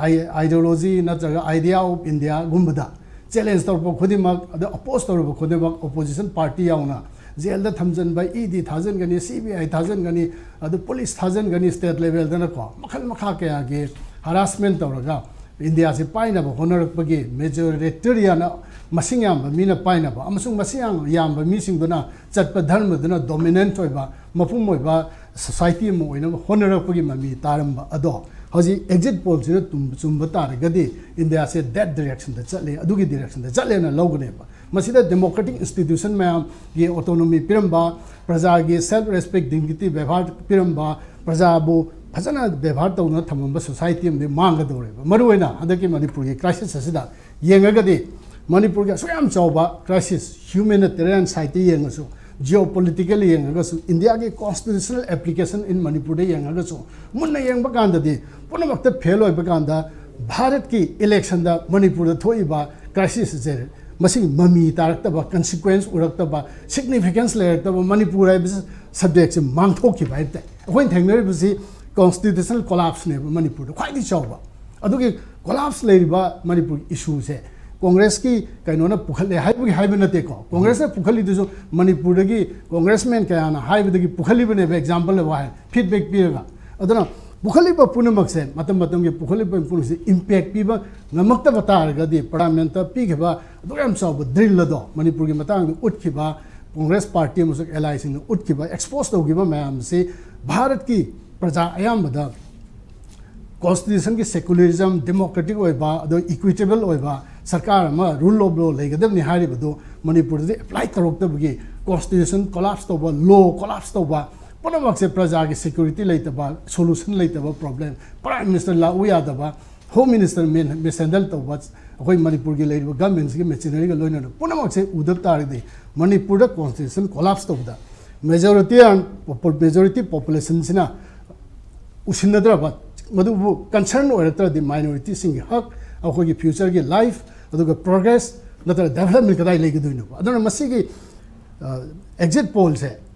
ideology ꯅꯠꯇ꯭ꯔꯒ idea of India ꯒꯨꯝꯕꯗ challenge ꯇꯧꯔꯛꯄ ꯈꯨꯗꯤꯡꯃꯛ, ꯑꯗ oppose ꯇꯧꯔꯛꯄ ꯈꯨꯗꯤꯡꯃꯛ opposition party ꯌꯥꯎꯅ jail the ꯊꯝꯖꯤꯟꯕ, E D ꯊꯥꯖꯤꯟꯒꯅꯤ, C B I ꯊꯥꯖꯤꯟꯒꯅꯤ, ꯑꯗꯨ police ꯊꯥꯖꯤꯟꯒꯅꯤ, state level ꯗꯅꯀꯣ, ꯃꯈꯜ ꯃꯈꯥ ꯀꯌꯥꯒꯤ harassment ꯇꯧꯔꯒ ꯏꯟꯗꯤꯌꯥꯁꯤ ꯄꯥꯏꯅꯕ ꯍꯣꯠꯅꯔꯛꯄꯒꯤ, majoritarian ꯃꯁꯤꯡ ꯌꯥꯝꯕ ꯃꯤꯅ ꯄꯥꯏꯅꯕ ꯑꯃꯁꯨꯡ ꯃꯁꯤꯡ ꯌꯥꯝ-, ꯌꯥꯝꯕ ꯃꯤꯁꯤꯡꯗꯨꯅ ꯆꯠꯄ ꯙꯔꯃꯗꯨꯅ dominant ꯑꯣꯏꯕ, ꯃꯄꯨꯝ ꯑꯣꯏꯕ society ꯑꯃ ꯑꯣꯏꯅꯕ ꯍꯣꯠꯅꯔꯛꯄꯒꯤ ꯃꯃꯤ ꯇꯥꯔꯝꯕ ꯑꯗꯣ, ꯍꯧꯖꯤꯛ exit poll ꯁꯤꯅ ꯇꯨꯝ-, ꯆꯨꯝꯕ ꯇꯥꯔꯒꯗꯤ ꯏꯟꯗꯤꯌꯥꯁꯦ that direction ꯗ ꯆꯠꯂꯦ, ꯑꯗꯨꯒꯤ direction ꯗ ꯆꯠꯂꯦꯅ ꯂꯧꯒꯅꯦꯕ꯫ ꯃꯁꯤꯗ democratic institution ꯃꯌꯥꯝꯒꯤ autonomy ꯄꯤꯔꯝꯕ, ꯄ꯭ꯔꯖꯥꯒꯤ self respect, dignity ꯕꯦꯕꯥꯔ ꯄꯤꯔꯝꯕ, ꯄ꯭ꯔꯖꯥꯕꯨ ꯐꯖꯅ ꯕꯦꯕꯥꯔ ꯇꯧꯗꯨꯅ ꯊꯝꯃꯝꯕ society ꯑꯃꯗꯤ ꯃꯥꯡꯒꯗꯧꯔꯦꯕ꯫ ꯃꯔꯨꯑꯣꯏꯅ ꯍꯟꯗꯛꯀꯤ ꯃꯅꯤꯄꯨꯔꯒꯤ crisis ꯑꯁꯤꯗ ꯌꯦꯡꯉꯒꯗꯤ, ꯃꯅꯤꯄꯨꯔꯒꯤ ꯑꯁꯨꯛ ꯌꯥꯝ ꯆꯥꯎꯕ crisis, humanitarian side ꯇ ꯌꯦꯡꯉꯁꯨ, geopolitical ꯌꯦꯡꯉꯒꯁꯨ, ꯏꯟꯗꯤꯌꯥꯒꯤ constitutional application in ꯃꯅꯤꯄꯨꯔꯗ ꯌꯦꯡꯉꯒꯁꯨ, ꯃꯨꯟꯅ ꯌꯦꯡꯕ ꯀꯥꯟꯗꯗꯤ ꯄꯨꯝꯅꯃꯛꯇ fail ꯑꯣꯏꯕ ꯀꯥꯟꯗ, ꯚꯥꯔꯠꯀꯤ election ꯗ ꯃꯅꯤꯄꯨꯔꯗ ꯊꯣꯛꯏꯕ crisis ꯁꯦ, ꯃꯁꯤꯒꯤ ꯃꯃꯤ ꯇꯥꯔꯛꯇꯕ, consequence ꯎꯔꯛꯇꯕ, significance ꯂꯩꯔꯛꯇꯕ, ꯃꯅꯤꯄꯨꯔ ꯍꯥꯏꯕ subject ꯁꯦ ꯃꯥꯡꯊꯣꯛꯈꯤꯕ ꯍꯥꯏꯕ ꯇꯥꯏ꯫ ꯑꯩꯈꯣꯏꯅ ꯊꯦꯡꯅꯔꯤꯕꯁꯤ constitutional collapse ꯅꯦꯕ ꯃꯅꯤꯄꯨꯔꯗ ꯈ꯭ꯋꯥꯏꯗꯒꯤ ꯆꯥꯎꯕ꯫ ꯑꯗꯨꯒꯤ collapse ꯂꯩꯔꯤꯕ ꯃꯅꯤꯄꯨꯔꯒꯤ issue ꯁꯦ ꯀꯣꯡꯒ꯭ꯔꯦꯁꯀꯤ ꯀꯩꯅꯣꯅ ꯄꯨꯈꯠꯂꯦ ꯍꯥꯏꯕꯒꯤ ꯍꯥꯏꯕ ꯅꯠꯇꯦꯀꯣ꯫ ꯀꯣꯡꯒ꯭ꯔꯦꯁꯅ ꯄꯨꯈꯠꯂꯤꯗꯨꯁꯨ ꯃꯅꯤꯄꯨꯔꯗꯒꯤ congressman ꯀꯌꯥꯅ ꯍꯥꯏꯕꯗꯒꯤ ꯄꯨꯈꯠꯂꯤꯕꯅꯦꯕ, example ꯑꯃ ꯍꯥꯏ, feedback ꯄꯤꯔꯒ꯫ ꯑꯗꯨꯅ ꯄꯨꯈꯠꯂꯤꯕ ꯄꯨꯝꯅꯃꯛꯁꯦ, ꯃꯇꯝ ꯃꯇꯝꯒꯤ ꯄꯨꯈꯠꯂꯤꯕ ꯄꯨꯝꯅꯃꯛꯁꯦ ꯏꯝꯄꯦꯛ ꯄꯤꯕ ꯉꯝꯃꯛꯇꯕ ꯇꯥꯔꯒꯗꯤ, ꯄꯥꯔꯂꯤꯌꯥꯃꯦꯟꯠꯇ ꯄꯤꯈꯤꯕ ꯑꯗꯨꯛ ꯌꯥꯝ ꯆꯥꯎꯕ ꯗ꯭ꯔꯤꯜ ꯑꯗꯣ, ꯃꯅꯤꯄꯨꯔꯒꯤ ꯃꯇꯥꯡꯗ ꯎꯠꯈꯤꯕ ꯀꯣꯡꯒ꯭ꯔꯦꯁ ꯄꯥꯔꯇꯤ ꯑꯃꯁꯨꯡ ꯑꯦꯂꯥꯏꯁꯤꯡꯅ ꯎꯠꯈꯤꯕ, ꯑꯦꯛꯁꯄꯣꯖ ꯇꯧꯈꯤꯕ ꯃꯌꯥꯝꯁꯤ ꯚꯥꯔꯠꯀꯤ ꯄ꯭ꯔꯖꯥ ꯑꯌꯥꯝꯕꯗ ꯀꯣꯟꯁꯇꯤꯇ꯭ꯌꯨꯁꯟꯒꯤ ꯁꯦꯀꯨꯂꯔꯤꯖꯝ, ꯗꯦꯃꯣꯀ꯭ꯔꯦꯇꯤꯛ ꯑꯣꯏꯕ, ꯑꯗꯣ ꯏꯀ꯭ꯋꯤꯇꯦꯕꯜ ꯑꯣꯏꯕ ꯁꯔꯀꯥꯔ ꯑꯃ, ꯔꯨꯜ ꯑꯣꯐ ꯂꯣ ꯂꯩꯒꯗꯕꯅꯤ ꯍꯥꯏꯔꯤꯕꯗꯨ ꯃꯅꯤꯄꯨꯔꯗꯗꯤ ꯑꯦꯄ꯭ꯂꯥꯏ ꯇꯧꯔꯛꯇꯕꯒꯤ ꯀꯣꯟꯁꯇꯤꯇ꯭ꯌꯨꯁꯟ ꯀꯣꯂꯥꯞꯁ ꯇꯧꯕ, ꯂꯣ ꯀꯣꯂꯥꯞꯁ ꯇꯧꯕ, ꯄꯨꯝꯅꯃꯛꯁꯦ ꯄ꯭ꯔꯖꯥꯒꯤ ꯁꯦꯀ꯭ꯌꯨꯔꯤꯇꯤ ꯂꯩꯇꯕ, ꯁꯣꯂꯨꯁꯟ ꯂꯩꯇꯕ ꯄ꯭ꯔꯣꯕ꯭ꯂꯦꯝ, ꯄ꯭ꯔꯥꯏꯝ ꯃꯤꯅꯤꯁꯇꯔ ꯂꯥꯛꯎ ꯌꯥꯗꯕ, ꯍꯣꯝ ꯃꯤꯅꯤꯁꯇꯔ ꯃꯤꯁꯍꯦꯟꯗꯜ ꯇꯧꯕ, ꯑꯩꯈꯣꯏ ꯃꯅꯤꯄꯨꯔꯒꯤ ꯂꯩꯔꯤꯕ ꯒꯃꯦꯟꯁꯤꯒꯤ ꯃꯦꯆꯤꯅꯔꯤꯒ ꯂꯣꯏꯅꯅ ꯄꯨꯝꯅꯃꯛꯁꯦ ꯎꯗꯕ ꯇꯥꯔꯒꯗꯤ ꯃꯅꯤꯄꯨꯔꯗ ꯀꯣꯟꯁꯇꯤꯇ꯭ꯌꯨꯁꯟ ꯀꯣꯂꯥꯞꯁ ꯇꯧꯕꯗ ꯃꯦꯖꯣꯔꯤꯇꯤ, ꯃꯦꯖꯣꯔꯤꯇꯤ ꯄꯣꯄꯨꯂꯦꯁꯟꯁꯤꯅ ꯎꯁꯤꯟꯅꯗ꯭ꯔꯕ, ꯃꯗꯨꯕꯨ ꯀꯟꯁꯔꯟ ꯑꯣꯏꯔꯛꯇ꯭ꯔꯗꯤ ꯃꯥꯏꯅꯣꯔꯤꯇꯤꯁꯤꯡꯒꯤ ꯍꯛ, ꯑꯩꯈꯣꯏꯒꯤ ꯐ꯭ꯌꯨꯆꯔꯒꯤ ꯂꯥꯏꯐ, ꯑꯗꯨꯒ ꯄ꯭ꯔꯣꯒ꯭ꯔꯦꯁ ꯅꯠꯇ꯭ꯔꯒ ꯗꯦꯕꯂꯞꯃꯦꯟ ꯀꯗꯥꯏ ꯂꯩꯒꯗꯣꯏꯅꯣꯕ? ꯑꯗꯨꯅ ꯃꯁꯤꯒꯤ ꯑꯦꯛꯖꯤꯠ ꯄꯣꯜꯁꯦ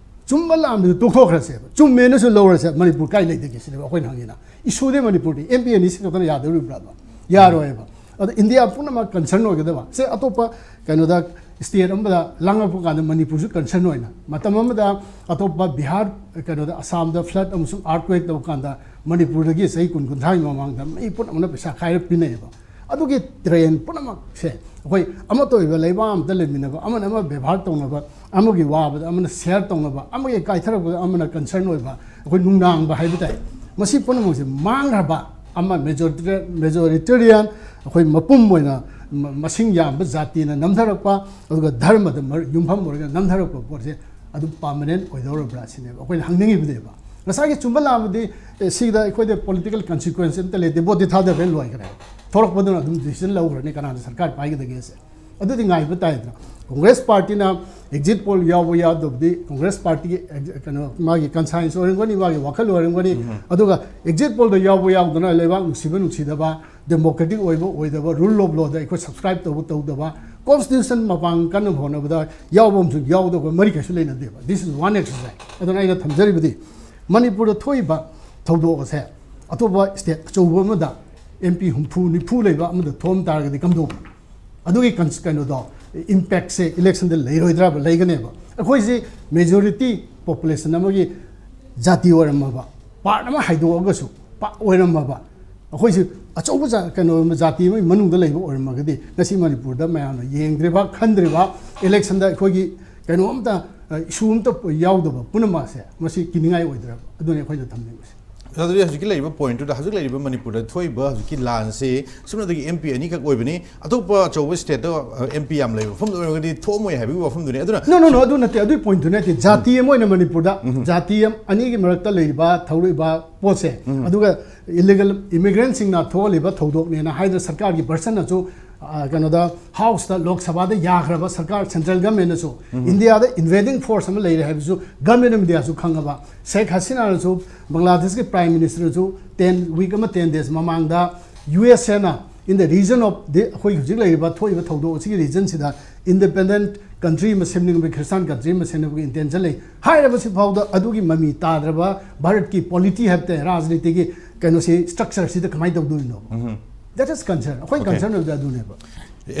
ꯆꯨꯝꯕ ꯂꯥꯟꯕꯗꯨ ꯇꯣꯛꯊꯣꯛꯈ꯭ꯔꯁꯦꯕ, ꯆꯨꯝꯃꯦꯅꯁꯨ ꯂꯧꯔꯁꯦ, ꯃꯅꯤꯄꯨꯔ ꯀꯥꯏ ꯂꯩꯗꯒꯦ ꯁꯤꯅꯦꯕ ꯑꯩꯈꯣꯏꯅ ꯍꯪꯉꯤꯅ꯫ ꯏꯁꯨꯗꯤ ꯃꯅꯤꯄꯨꯔꯗꯤ ꯑꯦꯝ ꯄꯤ ꯑꯅꯤ ꯁꯤ ꯈꯛꯇꯅ ꯌꯥꯗꯧꯔꯤꯕ꯭ꯔꯕ? ꯌꯥꯔꯣꯏꯕ꯫ ꯑꯗꯣ ꯏꯟꯗꯤꯌꯥ ꯄꯨꯝꯅꯃꯛ ꯀꯟꯁꯔꯟ ꯑꯣꯏꯒꯗꯕ ꯁꯦ, ꯑꯇꯣꯞꯄ ꯀꯩꯅꯣꯗ, ꯁ꯭ꯇꯦꯠ ꯑꯃꯗ ꯂꯥꯡꯉꯛꯄ ꯀꯥꯟꯗ ꯃꯅꯤꯄꯨꯔꯁꯨ ꯀꯟꯁꯔꯟ ꯑꯣꯏꯅ, ꯃꯇꯝ ꯑꯃꯗ ꯑꯇꯣꯞꯄ ꯕꯤꯍꯥꯔ, ꯀꯩꯅꯣꯗ, ꯑꯁꯥꯝꯗ ꯐ꯭ꯂꯠ ꯑꯃꯁꯨꯡ ꯑꯥꯔꯠꯀ꯭ꯋꯦꯛ ꯇꯧꯕ ꯀꯥꯟꯗ ꯃꯅꯤꯄꯨꯔꯗꯒꯤ ꯆꯍꯤ ꯀꯨꯟ ꯀꯨꯟꯊ꯭ꯔꯥꯒꯤ ꯃꯃꯥꯡꯗ ꯃꯤ ꯄꯨꯝꯅꯃꯛꯅ ꯄꯩꯁꯥ ꯈꯥꯏꯔ ꯄꯤꯅꯩꯌꯦꯕ꯫ ꯑꯗꯨꯒꯤ ꯇ꯭ꯔꯦꯟ ꯄꯨꯝꯅꯃꯛꯁꯦ ꯑꯩꯈꯣꯏ ꯑꯃꯠꯇ ꯑꯣꯏꯕ ꯂꯩꯕꯥꯛ ꯑꯃꯇ ꯂꯩꯃꯤꯟꯅꯕ, ꯑꯃꯅ ꯑꯃ ꯕꯦꯕꯥꯔ ꯇꯧꯅꯕ, ꯑꯃꯒꯤ ꯋꯥꯕꯗ ꯑꯃꯅ ꯁꯤꯌꯔ ꯇꯧꯅꯕ, ꯑꯃꯒꯤ ꯀꯥꯏꯊꯔꯛꯄꯗ ꯑꯃꯅ ꯀꯟꯁꯔꯟ ꯑꯣꯏꯕ, ꯑꯩꯈꯣꯏ ꯅꯨꯡꯅꯥꯡꯕ ꯍꯥꯏꯕ ꯇꯥꯏ꯫ ꯃꯁꯤ ꯄꯨꯝꯅꯃꯛꯁꯦ ꯃꯥꯡꯈ꯭ꯔꯕ ꯑꯃ, ꯃꯦꯖꯣꯔꯤꯇꯦꯔꯤꯌꯟ, ꯑꯩꯈꯣꯏ ꯃꯄꯨꯝ ꯑꯣꯏꯅ ꯃ-, ꯃꯁꯤꯡ ꯌꯥꯝꯕ ꯖꯥꯇꯤꯅ ꯅꯝꯊꯔꯛꯄ, ꯑꯗꯨꯒ ꯙꯔꯃꯗ ꯃꯔ-, ꯌꯨꯝꯐꯝ ꯑꯣꯏꯔꯒ ꯅꯝꯊꯔꯛꯄ ꯄꯣꯠꯁꯦ ꯑꯗꯨꯝ ꯄꯥꯔꯃꯅꯦꯟꯠ ꯑꯣꯏꯗꯧꯔꯕ꯭ꯔꯥ ꯁꯤꯅꯦꯕ ꯑꯩꯈꯣꯏꯅ ꯍꯪꯅꯤꯡꯉꯤꯕꯅꯦꯕ꯫ ꯉꯁꯥꯏꯒꯤ ꯆꯨꯝꯕ ꯂꯥꯟꯕꯗꯤ, ꯑꯦ, ꯁꯤꯗ ꯑꯩꯈꯣꯏꯗ ꯄꯣꯂꯤꯇꯤꯀꯦꯜ ꯀꯟꯁꯤꯀ꯭ꯋꯦꯟꯁ ꯑꯝꯇ ꯂꯩꯇꯦ, ꯚꯣꯠꯇꯤ ꯊꯥꯗꯈ꯭ꯔꯦ, ꯂꯣꯏꯈ꯭ꯔꯦ꯫ ꯊꯣꯛꯂꯛꯄꯗꯨꯅ ꯑꯗꯨꯝ ꯗꯤꯁꯤꯖꯟ ꯂꯧꯈ꯭ꯔꯅꯤ ꯀꯅꯥꯅ ꯁꯔꯀꯥꯔ ꯄꯥꯏꯒꯗꯒꯦꯁꯦ꯫ ꯑꯗꯨꯗꯤ ꯉꯥꯏꯕ ꯇꯥꯏꯗꯅ꯫ ꯀꯣꯡꯒ꯭ꯔꯦꯁ ꯄꯥꯔꯇꯤꯅ ꯑꯦꯛꯖꯤꯠ ꯄꯣꯜ ꯌꯥꯎꯕ ꯌꯥꯎꯗꯕꯗꯤ ꯀꯣꯡꯒ꯭ꯔꯦꯁ ꯄꯥꯔꯇꯤꯒꯤ ꯑꯦꯛ-, ꯀꯩꯅꯣ, ꯃꯥꯒꯤ ꯀꯟꯁꯥꯏꯟꯁ ꯑꯣꯏꯔꯝꯒꯅꯤ, ꯃꯥꯒꯤ ꯋꯥꯈꯜ ꯑꯣꯏꯔꯝꯒꯅꯤ꯫ ꯑꯗꯨꯒ ꯑꯦꯛꯖꯤꯠ ꯄꯣꯜꯗ ꯌꯥꯎꯕ ꯌꯥꯎꯗꯅ, ꯂꯩꯕꯥꯛ ꯅꯨꯡꯁꯤꯕ ꯅꯨꯡꯁꯤꯗꯕ, ꯗꯦꯃꯣꯀ꯭ꯔꯦꯇꯤꯛ ꯑꯣꯏꯕ ꯑꯣꯏꯗꯕ, ꯔꯨꯜ ꯑꯣꯐ ꯂꯣꯗ ꯑꯩꯈꯣꯏ ꯁꯕꯁꯀ꯭ꯔꯥꯏꯕ ꯇꯧꯕ ꯇꯧꯗꯕ, ꯀꯣꯟꯁꯇꯤꯇ꯭ꯌꯨꯁꯟ ꯃꯄꯥꯡ ꯀꯟꯅ ꯍꯣꯠꯅꯕꯗ ꯌꯥꯎꯕ ꯑꯃꯁꯨꯡ ꯌꯥꯎꯗꯕ ꯃꯔꯤ ꯀꯩꯁꯨ ꯂꯩꯅꯗꯦꯕ꯫ This is one exercise꯫ ꯑꯗꯨꯅ ꯑꯩꯅ ꯊꯝꯖꯔꯤꯕꯗꯤ, ꯃꯅꯤꯄꯨꯔꯗ ꯊꯣꯛꯏꯕ ꯊꯧꯗꯣꯛ ꯑꯁꯦ ꯑꯇꯣꯞꯄ ꯁ꯭ꯇꯦꯠ ꯑꯆꯧꯕ ꯑꯃꯗ ꯑꯦꯝ ꯄꯤ ꯍꯨꯝꯐꯨ, ꯅꯤꯐꯨ ꯂꯩꯕ ꯑꯃꯗ ꯊꯣꯛꯑꯝ ꯇꯥꯔꯒꯗꯤ ꯀꯝꯗꯧꯕ? ꯑꯗꯨꯒꯤ ꯀꯟꯁ-, ꯀꯩꯅꯣꯗꯣ, ꯏꯝꯄꯦꯛꯁꯦ ꯏꯂꯦꯛꯁꯟꯗ ꯂꯩꯔꯣꯏꯗ꯭ꯔꯕ? ꯂꯩꯒꯅꯦꯕ꯫ ꯑꯩꯈꯣꯏꯁꯤ ꯃꯦꯖꯣꯔꯤꯇꯤ ꯄꯣꯄꯨꯂꯦꯁꯟ ꯑꯃꯒꯤ ꯖꯥꯇꯤ ꯑꯣꯏꯔꯝꯃꯕ ꯄꯥꯔꯠ ꯑꯃ ꯍꯥꯏꯗꯣꯛꯑꯒꯁꯨ, ꯄꯥꯛ ꯑꯣꯏꯔꯝꯃꯕ, ꯑꯩꯈꯣꯏꯁꯦ ꯑꯆꯧꯕ ꯖꯥ-, ꯀꯩꯅꯣ, ꯖꯥꯇꯤ ꯑꯃꯒꯤ ꯃꯅꯨꯡꯗ ꯂꯩꯕ ꯑꯣꯏꯔꯝꯃꯒꯗꯤ, ꯉꯁꯤ ꯃꯅꯤꯄꯨꯔꯗ ꯃꯌꯥꯝꯅ ꯌꯦꯡꯗ꯭ꯔꯤꯕ, ꯈꯟꯗ꯭ꯔꯤꯕ, ꯏꯂꯦꯛꯁꯟꯗ ꯑꯩꯈꯣꯏꯒꯤ ꯀꯩꯅꯣꯝꯇ, ꯑ, ꯏꯁꯨ ꯑꯝꯇ ꯌꯥꯎꯗꯕ ꯄꯨꯝꯅꯃꯛꯁꯦ, ꯃꯁꯤ ꯀꯤꯅꯤꯡꯉꯥꯏ ꯑꯣꯏꯗ꯭ꯔꯕ? ꯑꯗꯨꯅꯤ ꯑꯩꯈꯣꯏꯅ ꯊꯝꯅꯤꯡꯕꯁꯦ꯫ ꯑꯗꯨꯗꯤ ꯍꯧꯖꯤꯛꯀꯤ ꯂꯩꯔꯤꯕ ꯄꯣꯏꯟꯠꯇꯨꯗ, ꯍꯧꯖꯤꯛ ꯂꯩꯔꯤꯕ ꯃꯅꯤꯄꯨꯔꯗ ꯊꯣꯛꯏꯕ ꯍꯧꯖꯤꯛꯀꯤ ꯂꯥꯟꯁꯤ ꯁꯨꯞꯅꯇꯒꯤ ꯑꯦꯝ ꯄꯤ ꯑꯅꯤꯈꯛ ꯑꯣꯏꯕꯅꯤ, ꯑꯇꯣꯞꯄ ꯑꯆꯧꯕ ꯁ꯭ꯇꯦꯠꯇ ꯑꯦꯝ ꯄꯤ ꯌꯥꯝ ꯂꯩꯕ ꯃꯐꯝꯗ ꯑꯣꯏꯔꯒꯗꯤ ꯊꯣꯛꯑꯝꯃꯣꯏ ꯍꯥꯏꯕꯒꯤ ꯋꯥꯐꯝꯗꯨꯅꯤ꯫ ꯑꯗꯨꯅ No, no, no, ꯑꯗꯨ ꯅꯠꯇꯦ꯫ ꯑꯗꯨꯒꯤ ꯄꯣꯏꯟꯠꯇꯨ ꯅꯠꯇꯦ꯫ ꯖꯥꯇꯤ ꯑꯃ ꯑꯣꯏꯅ ꯃꯅꯤꯄꯨꯔꯗ, ꯖꯥꯇꯤ ꯑꯃ, ꯑꯅꯤꯒꯤ ꯃꯔꯛꯇ ꯂꯩꯔꯤꯕ, ꯊꯧꯔꯛꯏꯕ ꯄꯣꯠꯁꯦ, ꯑꯗꯨꯒ ꯏꯂꯤꯒꯦꯜ ꯏꯃꯤꯒ꯭ꯔꯦꯟꯁꯤꯡꯅ ꯊꯣꯛꯍꯜꯂꯤꯕ ꯊꯧꯗꯣꯛꯅꯦꯅ ꯍꯥꯏꯗꯅ ꯁꯔꯀꯥꯔꯒꯤ ꯚꯔꯁꯟꯅꯁꯨ, ꯑ, ꯀꯩꯅꯣꯗ, ꯍꯥꯎꯁꯇ, ꯂꯣꯛ ꯁꯚꯥꯗ ꯌꯥꯈ꯭ꯔꯕ ꯁꯔꯀꯥꯔ, ꯁꯦꯟꯇ꯭ꯔꯦꯜ ꯒꯃꯦꯟꯅꯁꯨ ꯏꯟꯗꯤꯌꯥꯗ ꯏꯟꯚꯦꯗꯤꯡ ꯐꯣꯔꯁ ꯑꯃ ꯂꯩꯔꯦ ꯍꯥꯏꯕꯁꯨ ꯒꯃꯦꯟ ꯑꯣꯐ ꯏꯟꯗꯤꯌꯥꯁꯨ ꯈꯪꯉꯕ꯫ ꯁꯦꯈ ꯍꯁꯤꯅꯥꯅꯁꯨ, ꯕꯪꯒ꯭ꯂꯥꯗꯦꯁꯀꯤ ꯄ꯭ꯔꯥꯏꯝ ꯃꯤꯅꯤꯁꯇꯔꯅꯁꯨ, ꯇꯦꯟ ꯋꯤꯛ ꯑꯃ, ꯇꯦꯟ ꯗꯦꯖ ꯃꯃꯥꯡꯗ, ꯌꯨ ꯑꯦꯁ ꯑꯦꯅ, in the region of the, ꯑꯩꯈꯣꯏ ꯍꯧꯖꯤꯛ ꯂꯩꯔꯤꯕ ꯊꯣꯛꯏꯕ ꯊꯧꯗꯣꯛ ꯑꯁꯤꯒꯤ ꯔꯤꯖꯟꯁꯤꯗ ꯏꯟꯗꯤꯄꯦꯟꯗꯦꯟꯠ ꯀꯟꯇ꯭ꯔꯤ ꯑꯃ ꯁꯦꯝꯅꯤꯡꯕꯒꯤ, ꯈ꯭ꯔꯤꯁꯇꯥꯟ ꯀꯟꯇ꯭ꯔꯤ ꯑꯃ ꯁꯦꯝꯅꯕꯒꯤ ꯏꯟꯇꯦꯟꯁꯟ ꯂꯩ ꯍꯥꯏꯔꯕꯁꯤ ꯐꯥꯎꯗ, ꯑꯗꯨꯒꯤ ꯃꯃꯤ ꯇꯥꯗ꯭ꯔꯕ ꯚꯥꯔꯠꯀꯤ ꯄꯣꯂꯤꯇꯤ ꯍꯥꯏꯕ ꯇꯥꯏ, ꯔꯥꯖꯅꯤꯇꯤꯒꯤ ꯀꯩꯅꯣꯁꯤ, ꯁ꯭ꯇ꯭ꯔꯛꯆꯔꯁꯤꯗ ꯀꯃꯥꯏꯅ ꯇꯧꯗꯣꯏꯅꯣ? That is concern. ꯑꯩꯈꯣꯏ Okay. ꯀꯟꯁꯔꯟ ꯑꯣꯏꯕꯗ ꯑꯗꯨꯅꯦꯕ꯫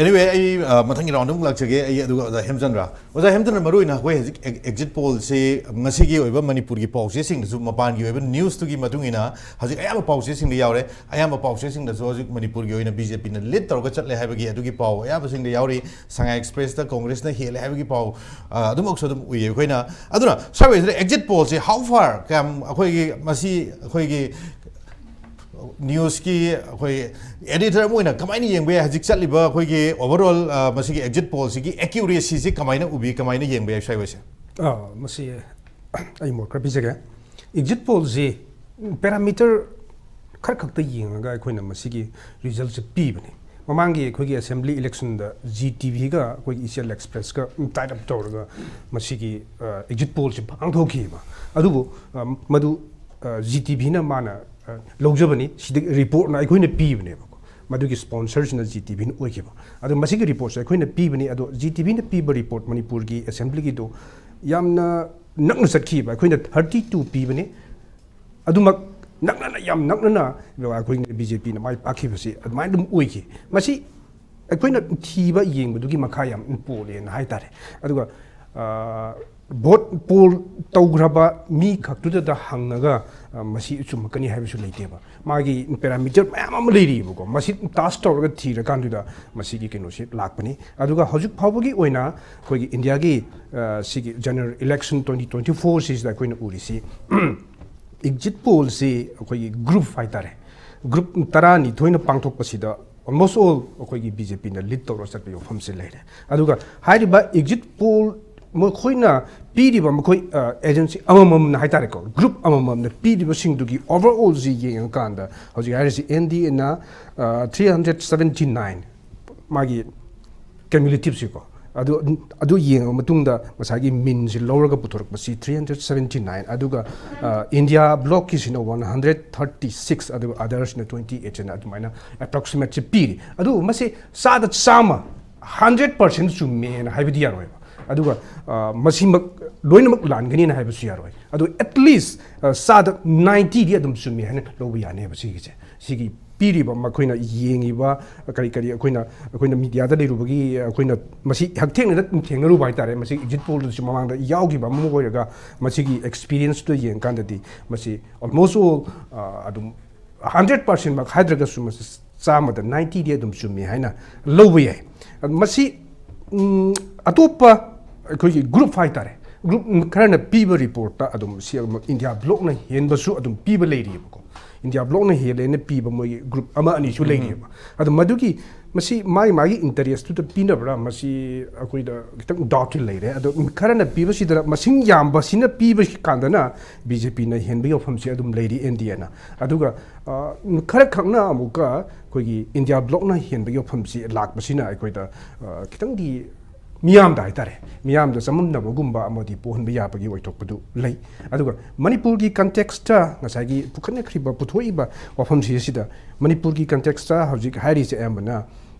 Anyway, ꯑꯩ, ꯑ, ꯃꯊꯪꯒꯤ ꯔꯥꯎꯟꯗ ꯑꯃꯨꯛ ꯂꯥꯛꯆꯒꯦ꯫ ꯑꯩ ꯑꯗꯨꯒ ꯑꯣꯖꯥ ꯍꯦꯝꯆꯟꯗ꯭ꯔ, ꯑꯣꯖꯥ ꯍꯦꯝꯆꯟꯗ꯭ꯔ, ꯃꯔꯨꯑꯣꯏꯅ ꯑꯩꯈꯣꯏ ꯍꯧꯖꯤꯛ ꯑꯦꯛ-, ꯑꯦꯛꯖꯤꯠ ꯄꯣꯜꯁꯤ ꯉꯁꯤꯒꯤ ꯑꯣꯏꯕ ꯃꯅꯤꯄꯨꯔꯒꯤ ꯄꯥꯎꯆꯦꯁꯤꯡꯗꯁꯨ, ꯃꯄꯥꯟꯒꯤ ꯑꯣꯏꯕ ꯅ꯭ꯌꯨꯁꯇꯨꯒꯤ ꯃꯇꯨꯡ ꯏꯟꯅ ꯍꯧꯖꯤꯛ ꯑꯌꯥꯝꯕ ꯄꯥꯎꯆꯦꯁꯤꯡꯗ ꯌꯥꯎꯔꯦ꯫ ꯑꯌꯥꯝꯕ ꯄꯥꯎꯆꯦꯁꯤꯡꯗꯁꯨ ꯍꯧꯖꯤꯛ ꯃꯅꯤꯄꯨꯔꯒꯤ ꯑꯣꯏꯅ ꯕꯤ ꯖꯦ ꯄꯤꯅ ꯂꯤꯗ ꯇꯧꯔꯒ ꯆꯠꯂꯦ ꯍꯥꯏꯕꯒꯤ ꯑꯗꯨꯒꯤ ꯄꯥꯎ ꯑꯌꯥꯝꯕꯁꯤꯡꯗ ꯌꯥꯎꯔꯤ꯫ ꯁꯉꯥꯏ ꯑꯦꯛꯁꯄ꯭ꯔꯦꯁꯇ ꯀꯣꯡꯒ꯭ꯔꯦꯁꯅ ꯍꯦꯜꯂꯦ ꯍꯥꯏꯕꯒꯤ ꯄꯥꯎ, ꯑ, ꯑꯗꯨꯃꯛꯁꯨ ꯑꯗꯨꯝ ꯎꯏꯌꯦ ꯑꯩꯈꯣꯏꯅ꯫ ꯑꯗꯨꯅ ꯁ꯭ꯋꯥꯏ ꯋꯥꯏꯁꯤꯗ ꯑꯦꯛꯖꯤꯠ ꯄꯣꯜꯁꯤ how far, ꯀꯌꯥꯝ ꯑꯩꯈꯣꯏꯒꯤ ꯃꯁꯤ ꯑꯩꯈꯣꯏꯒꯤ ꯅ꯭ꯌꯨꯁꯀꯤ ꯑꯩꯈꯣꯏ ꯑꯦꯗꯤꯇꯔ ꯑꯃ ꯑꯣꯏꯅ ꯀꯃꯥꯏꯅ ꯌꯦꯡꯕ ꯌꯥꯏ? ꯍꯧꯖꯤꯛ ꯆꯠꯂꯤꯕ ꯑꯩꯈꯣꯏꯒꯤ ꯑꯣꯚꯔꯑꯣꯜ, ꯑ, ꯃꯁꯤꯒꯤ ꯑꯦꯛꯖꯤꯠ ꯄꯣꯜꯁꯤꯒꯤ ꯑꯦꯀ꯭ꯌꯨꯔꯦꯁꯤꯁꯤ ꯀꯃꯥꯏꯅ ꯎꯕꯤ, ꯀꯃꯥꯏꯅ ꯌꯦꯡꯕ ꯌꯥꯏ ꯁ꯭ꯋꯥꯏ ꯋꯥꯏꯁꯦ? ꯑ, ꯃꯁꯤ ꯑꯩ ꯃꯣꯠ ꯈꯔ ꯄꯤꯖꯒꯦ꯫ ꯑꯦꯛꯖꯤꯠ ꯄꯣꯜꯁꯤ ꯄꯦꯔꯥꯃꯤꯇꯔ ꯈꯔ ꯈꯛꯇ ꯌꯦꯡꯉꯒ ꯑꯩꯈꯣꯏꯅ ꯃꯁꯤꯒꯤ ꯔꯤꯖꯜꯁꯦ ꯄꯤꯕꯅꯤ꯫ ꯃꯃꯥꯡꯒꯤ ꯑꯩꯈꯣꯏꯒꯤ ꯑꯦꯁꯦꯝꯕ꯭ꯂꯤ ꯏꯂꯦꯛꯁꯟꯗ ꯖꯤ ꯇꯤ ꯚꯤꯒ ꯑꯩꯈꯣꯏꯒꯤ ꯏꯆꯦꯜ ꯑꯦꯛꯁꯄ꯭ꯔꯦꯁꯀ ꯇꯥꯏꯠ ꯑꯞ ꯇꯧꯔꯒ ꯃꯁꯤꯒꯤ, ꯑ, ꯑꯦꯛꯖꯤꯠ ꯄꯣꯜꯁꯤ ꯄꯥꯡꯊꯣꯛꯈꯤꯕ꯫ ꯑꯗꯨꯕꯨ, ꯑ, ꯃꯗꯨ, ꯑ, ꯖꯤ ꯇꯤ ꯚꯤꯅ ꯃꯥꯅ, ꯑ, ꯂꯧꯖꯕꯅꯤ꯫ ꯁꯤꯗ ꯔꯤꯄꯣꯔꯠꯅ ꯑꯩꯈꯣꯏꯅ ꯄꯤꯕꯅꯦꯕꯀꯣ꯫ ꯃꯗꯨꯒꯤ ꯁ꯭ꯄꯣꯟꯁꯔꯁꯤꯅ ꯖꯤ ꯇꯤ ꯚꯤꯅ ꯑꯣꯏꯈꯤꯕ꯫ ꯑꯗꯣ ꯃꯁꯤꯒꯤ ꯔꯤꯄꯣꯔꯠꯁꯦ ꯑꯩꯈꯣꯏꯅ ꯄꯤꯕꯅꯤ꯫ ꯑꯗꯣ ꯖꯤ ꯇꯤ ꯚꯤꯅ ꯄꯤꯕ ꯔꯤꯄꯣꯔꯠ ꯃꯅꯤꯄꯨꯔꯒꯤ ꯑꯦꯁꯦꯝꯕ꯭ꯂꯤꯒꯤꯗꯣ ꯌꯥꯝꯅ ꯅꯛꯅ ꯆꯠꯈꯤꯕ꯫ ꯑꯩꯈꯣꯏꯅ ꯊꯥꯔꯇꯤ ꯇꯨ ꯄꯤꯕꯅꯤ꯫ ꯑꯗꯨꯃꯛ ꯅꯛꯅꯅ, ꯌꯥꯝ ꯅꯛꯅꯅ ꯑꯩꯈꯣꯏꯅ ꯕꯤ ꯖꯦ ꯄꯤꯅ ꯃꯥꯏ ꯄꯥꯛꯈꯤꯕꯁꯤ ꯑꯗꯨꯃꯥꯏꯅ ꯑꯗꯨꯝ ꯑꯣꯏꯈꯤ꯫ ꯃꯁꯤ ꯑꯩꯈꯣꯏꯅ ꯊꯤꯕ ꯌꯦꯡꯕꯗꯨꯒꯤ ꯃꯈꯥ ꯌꯥꯝ ꯄꯣꯜꯂꯦꯅ ꯍꯥꯏ ꯇꯥꯔꯦ꯫ ꯑꯗꯨꯒ, ꯑ, ꯚꯣꯠ ꯄꯣꯜ ꯇꯧꯈ꯭ꯔꯕ ꯃꯤ ꯈꯛꯇꯨꯗ ꯍꯪꯉꯒ, ꯑ, ꯃꯁꯤ ꯆꯨꯝꯃꯛꯀꯅꯤ ꯍꯥꯏꯕꯁꯨ ꯂꯩꯇꯦꯕ꯫ ꯃꯥꯒꯤ ꯄꯦꯔꯥꯃꯤꯇꯔ ꯃꯌꯥꯝ ꯑꯃ ꯂꯩꯔꯤꯕꯀꯣ, ꯃꯁꯤ ꯇꯥꯁ ꯇꯧꯔꯒ ꯊꯤꯔꯀꯥꯟꯗꯨꯗ ꯃꯁꯤꯒꯤ ꯀꯩꯅꯣꯁꯤ ꯂꯥꯛꯄꯅꯤ꯫ ꯑꯗꯨꯒ ꯍꯧꯖꯤꯛ ꯐꯥꯎꯕꯒꯤ ꯑꯣꯏꯅ ꯑꯩꯈꯣꯏꯒꯤ ꯏꯟꯗꯤꯌꯥꯒꯤ, ꯑ, ꯁꯤꯒꯤ general election twenty twenty four ꯁꯤꯁꯤꯗ ꯑꯩꯈꯣꯏꯅ ꯎꯔꯤꯁꯤ ꯑꯦꯛꯖꯤꯠ ꯄꯣꯜꯁꯤ ꯑꯩꯈꯣꯏꯒꯤ ꯒ꯭ꯔꯨꯞ ꯍꯥꯏꯇꯥꯔꯦ, ꯒ꯭ꯔꯨꯞ ꯇꯔꯥꯅꯤꯊꯣꯏꯅ ꯄꯥꯡꯊꯣꯛꯄꯁꯤꯗ almost all ꯑꯩꯈꯣꯏꯒꯤ ꯕꯤ ꯖꯦ ꯄꯤꯅ ꯂꯤꯗ ꯇꯧꯔꯒ ꯆꯠꯄꯒꯤ ꯋꯥꯐꯝꯁꯤ ꯂꯩꯔꯦ꯫ ꯑꯗꯨꯒ ꯍꯥꯏꯔꯤꯕ ꯑꯦꯛꯖꯤꯠ ꯄꯣꯜ ꯃꯈꯣꯏꯅ ꯄꯤꯔꯤꯕ, ꯃꯈꯣꯏ, ꯑ, ꯑꯦꯖꯦꯟꯁꯤ ꯑꯃꯃꯝꯅ ꯍꯥꯏꯇꯥꯔꯦꯀꯣ, ꯒ꯭ꯔꯨꯞ ꯑꯃꯃꯝꯅ ꯄꯤꯔꯤꯕꯁꯤꯡꯗꯨꯒꯤ ꯑꯣꯚꯔꯑꯣꯜꯁꯤ ꯌꯦꯡꯉꯀꯥꯟꯗ ꯍꯧꯖꯤꯛ ꯍꯥꯏꯔꯤꯁꯤ ꯑꯦꯟ ꯗꯤ ꯑꯦꯅ, ꯑ, ꯊ꯭ꯔꯤ ꯍꯟꯗ꯭ꯔꯦꯠ ꯁꯕꯦꯟꯇꯤ ꯅꯥꯏꯟ ꯃꯥꯒꯤ ꯀ꯭ꯌꯨꯃꯨꯂꯦꯇꯤꯞꯁꯤꯀꯣ, ꯑꯗꯨ, ꯑꯗꯨ ꯌꯦꯡꯉꯕ ꯃꯇꯨꯡꯗ ꯉꯁꯥꯏꯒꯤ ꯃꯤꯟꯁꯤ ꯂꯧꯔꯒ ꯄꯨꯊꯣꯔꯛꯄꯁꯤ ꯊ꯭ꯔꯤ ꯍꯟꯗ꯭ꯔꯦꯠ ꯁꯕꯦꯟꯇꯤ ꯅꯥꯏꯟ, ꯑꯗꯨꯒ, ꯑ, ꯏꯟꯗꯤꯌꯥ ꯕ꯭ꯂꯣꯛꯀꯤꯁꯤꯅ ꯋꯥꯟ ꯍꯟꯗ꯭ꯔꯦꯠ ꯊꯥꯔꯇꯤ ꯁꯤꯛꯁ, ꯑꯗꯨꯒ ꯑꯗꯔꯁꯤꯅ ꯇ꯭ꯋꯦꯟꯇꯤ ꯑꯩꯠ ꯍꯥꯏꯅ ꯑꯗꯨꯃꯥꯏꯅ ꯑꯦꯄ꯭ꯔꯣꯛꯁꯤꯃꯦꯠꯁꯤ ꯄꯤꯔꯤ꯫ ꯑꯗꯨꯕꯨ ꯃꯁꯤ ꯆꯥꯗ ꯆꯥꯝꯃ, ꯍꯟꯗ꯭ꯔꯦꯠ ꯄꯥꯔꯁꯦꯟ ꯆꯨꯝꯃꯦꯅ ꯍꯥꯏꯕꯗꯤ ꯌꯥꯔꯣꯏꯕ꯫ ꯑꯗꯨꯒ, ꯑ, ꯃꯁꯤꯃꯛ ꯂꯣꯏꯅꯃꯛ ꯂꯥꯟꯒꯅꯤꯅ ꯍꯥꯏꯕꯁꯨ ꯌꯥꯔꯣꯏ꯫ ꯑꯗꯨ at least, ꯑ, ꯆꯥꯗ ꯅꯥꯏꯟꯇꯤꯗꯤ ꯑꯗꯨꯝ ꯆꯨꯝꯃꯦ ꯍꯥꯏꯅ ꯂꯧꯕ ꯌꯥꯅꯦꯕ ꯁꯤꯒꯤꯁꯦ꯫ ꯁꯤꯒꯤ ꯄꯤꯔꯤꯕ ꯃꯈꯣꯏꯅ ꯌꯦꯡꯉꯤꯕ ꯀꯔꯤ ꯀꯔꯤ ꯑꯩꯈꯣꯏꯅ, ꯑꯩꯈꯣꯏꯅ ꯃꯤꯗꯤꯌꯥꯗ ꯂꯩꯔꯨꯕꯒꯤ ꯑꯩꯈꯣꯏꯅ ꯃꯁꯤ ꯍꯛꯊꯦꯡꯅꯅ ꯊꯦꯡꯅꯔꯨꯕ ꯍꯥꯏꯇꯥꯔꯦ꯫ ꯃꯁꯤ ꯑꯦꯛꯖꯤꯠ ꯄꯣꯜꯗꯁꯨ ꯃꯃꯥꯡꯗ ꯌꯥꯎꯈꯤꯕ ꯑꯃ ꯑꯣꯏꯔꯒ ꯃꯁꯤꯒꯤ ꯑꯦꯛꯁꯄꯤꯔꯤꯌꯦꯟꯁꯇꯨ ꯌꯦꯡꯀꯥꯟꯗꯗꯤ ꯃꯁꯤ almost all, ꯑ, ꯑꯗꯨꯝ ꯍꯟꯗ꯭ꯔꯦꯠ ꯄꯥꯔꯁꯦꯟꯃꯛ ꯍꯥꯏꯗ꯭ꯔꯒꯁꯨ ꯃꯁꯤ ꯆꯥꯝꯃꯗ ꯅꯥꯏꯟꯇꯤꯗꯤ ꯑꯗꯨꯝ ꯆꯨꯝꯃꯤ ꯍꯥꯏꯅ ꯂꯧꯕ ꯌꯥꯏ꯫ ꯃꯁꯤ, ꯎꯝ, ꯑꯇꯣꯞꯄ ꯑꯩꯈꯣꯏꯒꯤ ꯒ꯭ꯔꯨꯞ ꯍꯥꯏꯇꯥꯔꯦ, ꯒ꯭ꯔꯨꯞ ꯈꯔꯅ ꯄꯤꯕ ꯔꯤꯄꯣꯔꯠꯇ ꯑꯗꯨꯝ ꯁꯤ ꯏꯟꯗꯤꯌꯥ ꯕ꯭ꯂꯣꯛꯅ ꯍꯦꯟꯕꯁꯨ ꯑꯗꯨꯝ ꯄꯤꯕ ꯂꯩꯔꯤꯑꯕꯀꯣ꯫ ꯏꯟꯗꯤꯌꯥ ꯕ꯭ꯂꯣꯛꯅ ꯍꯦꯜꯂꯦꯅ ꯄꯤꯕ ꯃꯣꯏꯒꯤ ꯒ꯭ꯔꯨꯞ ꯑꯃ ꯑꯅꯤꯁꯨ ꯂꯩꯔꯤꯑꯕ꯫ ꯑꯗꯣ ꯃꯗꯨꯒꯤ ꯃꯁꯤ ꯃꯥꯒꯤ ꯃꯥꯒꯤ ꯏꯟꯇꯔꯦꯁꯇꯨꯗ ꯄꯤꯅꯕ꯭ꯔꯥ, ꯃꯁꯤ ꯑꯩꯈꯣꯏꯗ ꯈꯤꯇꯪ ꯗꯥꯎꯠꯇꯤ ꯂꯩꯔꯦ꯫ ꯑꯗꯣ ꯈꯔꯅ ꯄꯤꯕꯁꯤꯗ ꯃꯁꯤꯡ ꯌꯥꯝꯕꯁꯤꯅ ꯄꯤꯕ ꯀꯥꯟꯗꯅ ꯕꯤ ꯖꯦ ꯄꯤꯅ ꯍꯦꯟꯕꯒꯤ ꯋꯥꯐꯝꯁꯤ ꯑꯗꯨꯝ ꯂꯩꯔꯤ ꯑꯦꯟ ꯗꯤ ꯑꯦꯅ꯫ ꯑꯗꯨꯒ, ꯑ, ꯈꯔ ꯈꯛꯅ ꯑꯃꯨꯛꯀ ꯑꯩꯈꯣꯏꯒꯤ ꯏꯟꯗꯤꯌꯥ ꯕ꯭ꯂꯣꯛꯅ ꯍꯦꯟꯕꯒꯤ ꯋꯥꯐꯝꯁꯤ ꯂꯥꯛꯄꯁꯤꯅ ꯑꯩꯈꯣꯏꯗ, ꯑ, ꯈꯤꯇꯪꯗꯤ ꯃꯤꯌꯥꯝꯗ ꯍꯥꯏꯇꯥꯔꯦ, ꯃꯤꯌꯥꯝꯗ ꯆꯃꯝꯅꯕꯒꯨꯝꯕ ꯑꯃꯗꯤ ꯄꯣꯛꯍꯟꯕ ꯌꯥꯕꯒꯤ ꯑꯣꯏꯊꯣꯛꯄꯗꯨ ꯂꯩ꯫ ꯑꯗꯨꯒ ꯃꯅꯤꯄꯨꯔꯒꯤ ꯀꯟꯇꯦꯛꯁꯇ ꯉꯁꯥꯏꯒꯤ ꯄꯨꯈꯠꯅꯈ꯭ꯔꯤꯕ, ꯄꯨꯊꯣꯛꯏꯕ ꯋꯥꯐꯝꯁꯤ ꯑꯁꯤꯗ ꯃꯅꯤꯄꯨꯔꯒꯤ ꯀꯟꯇꯦꯛꯁꯇ ꯍꯧꯖꯤꯛ ꯍꯥꯏꯔꯤꯁꯦ ꯑꯌꯥꯝꯕꯅ,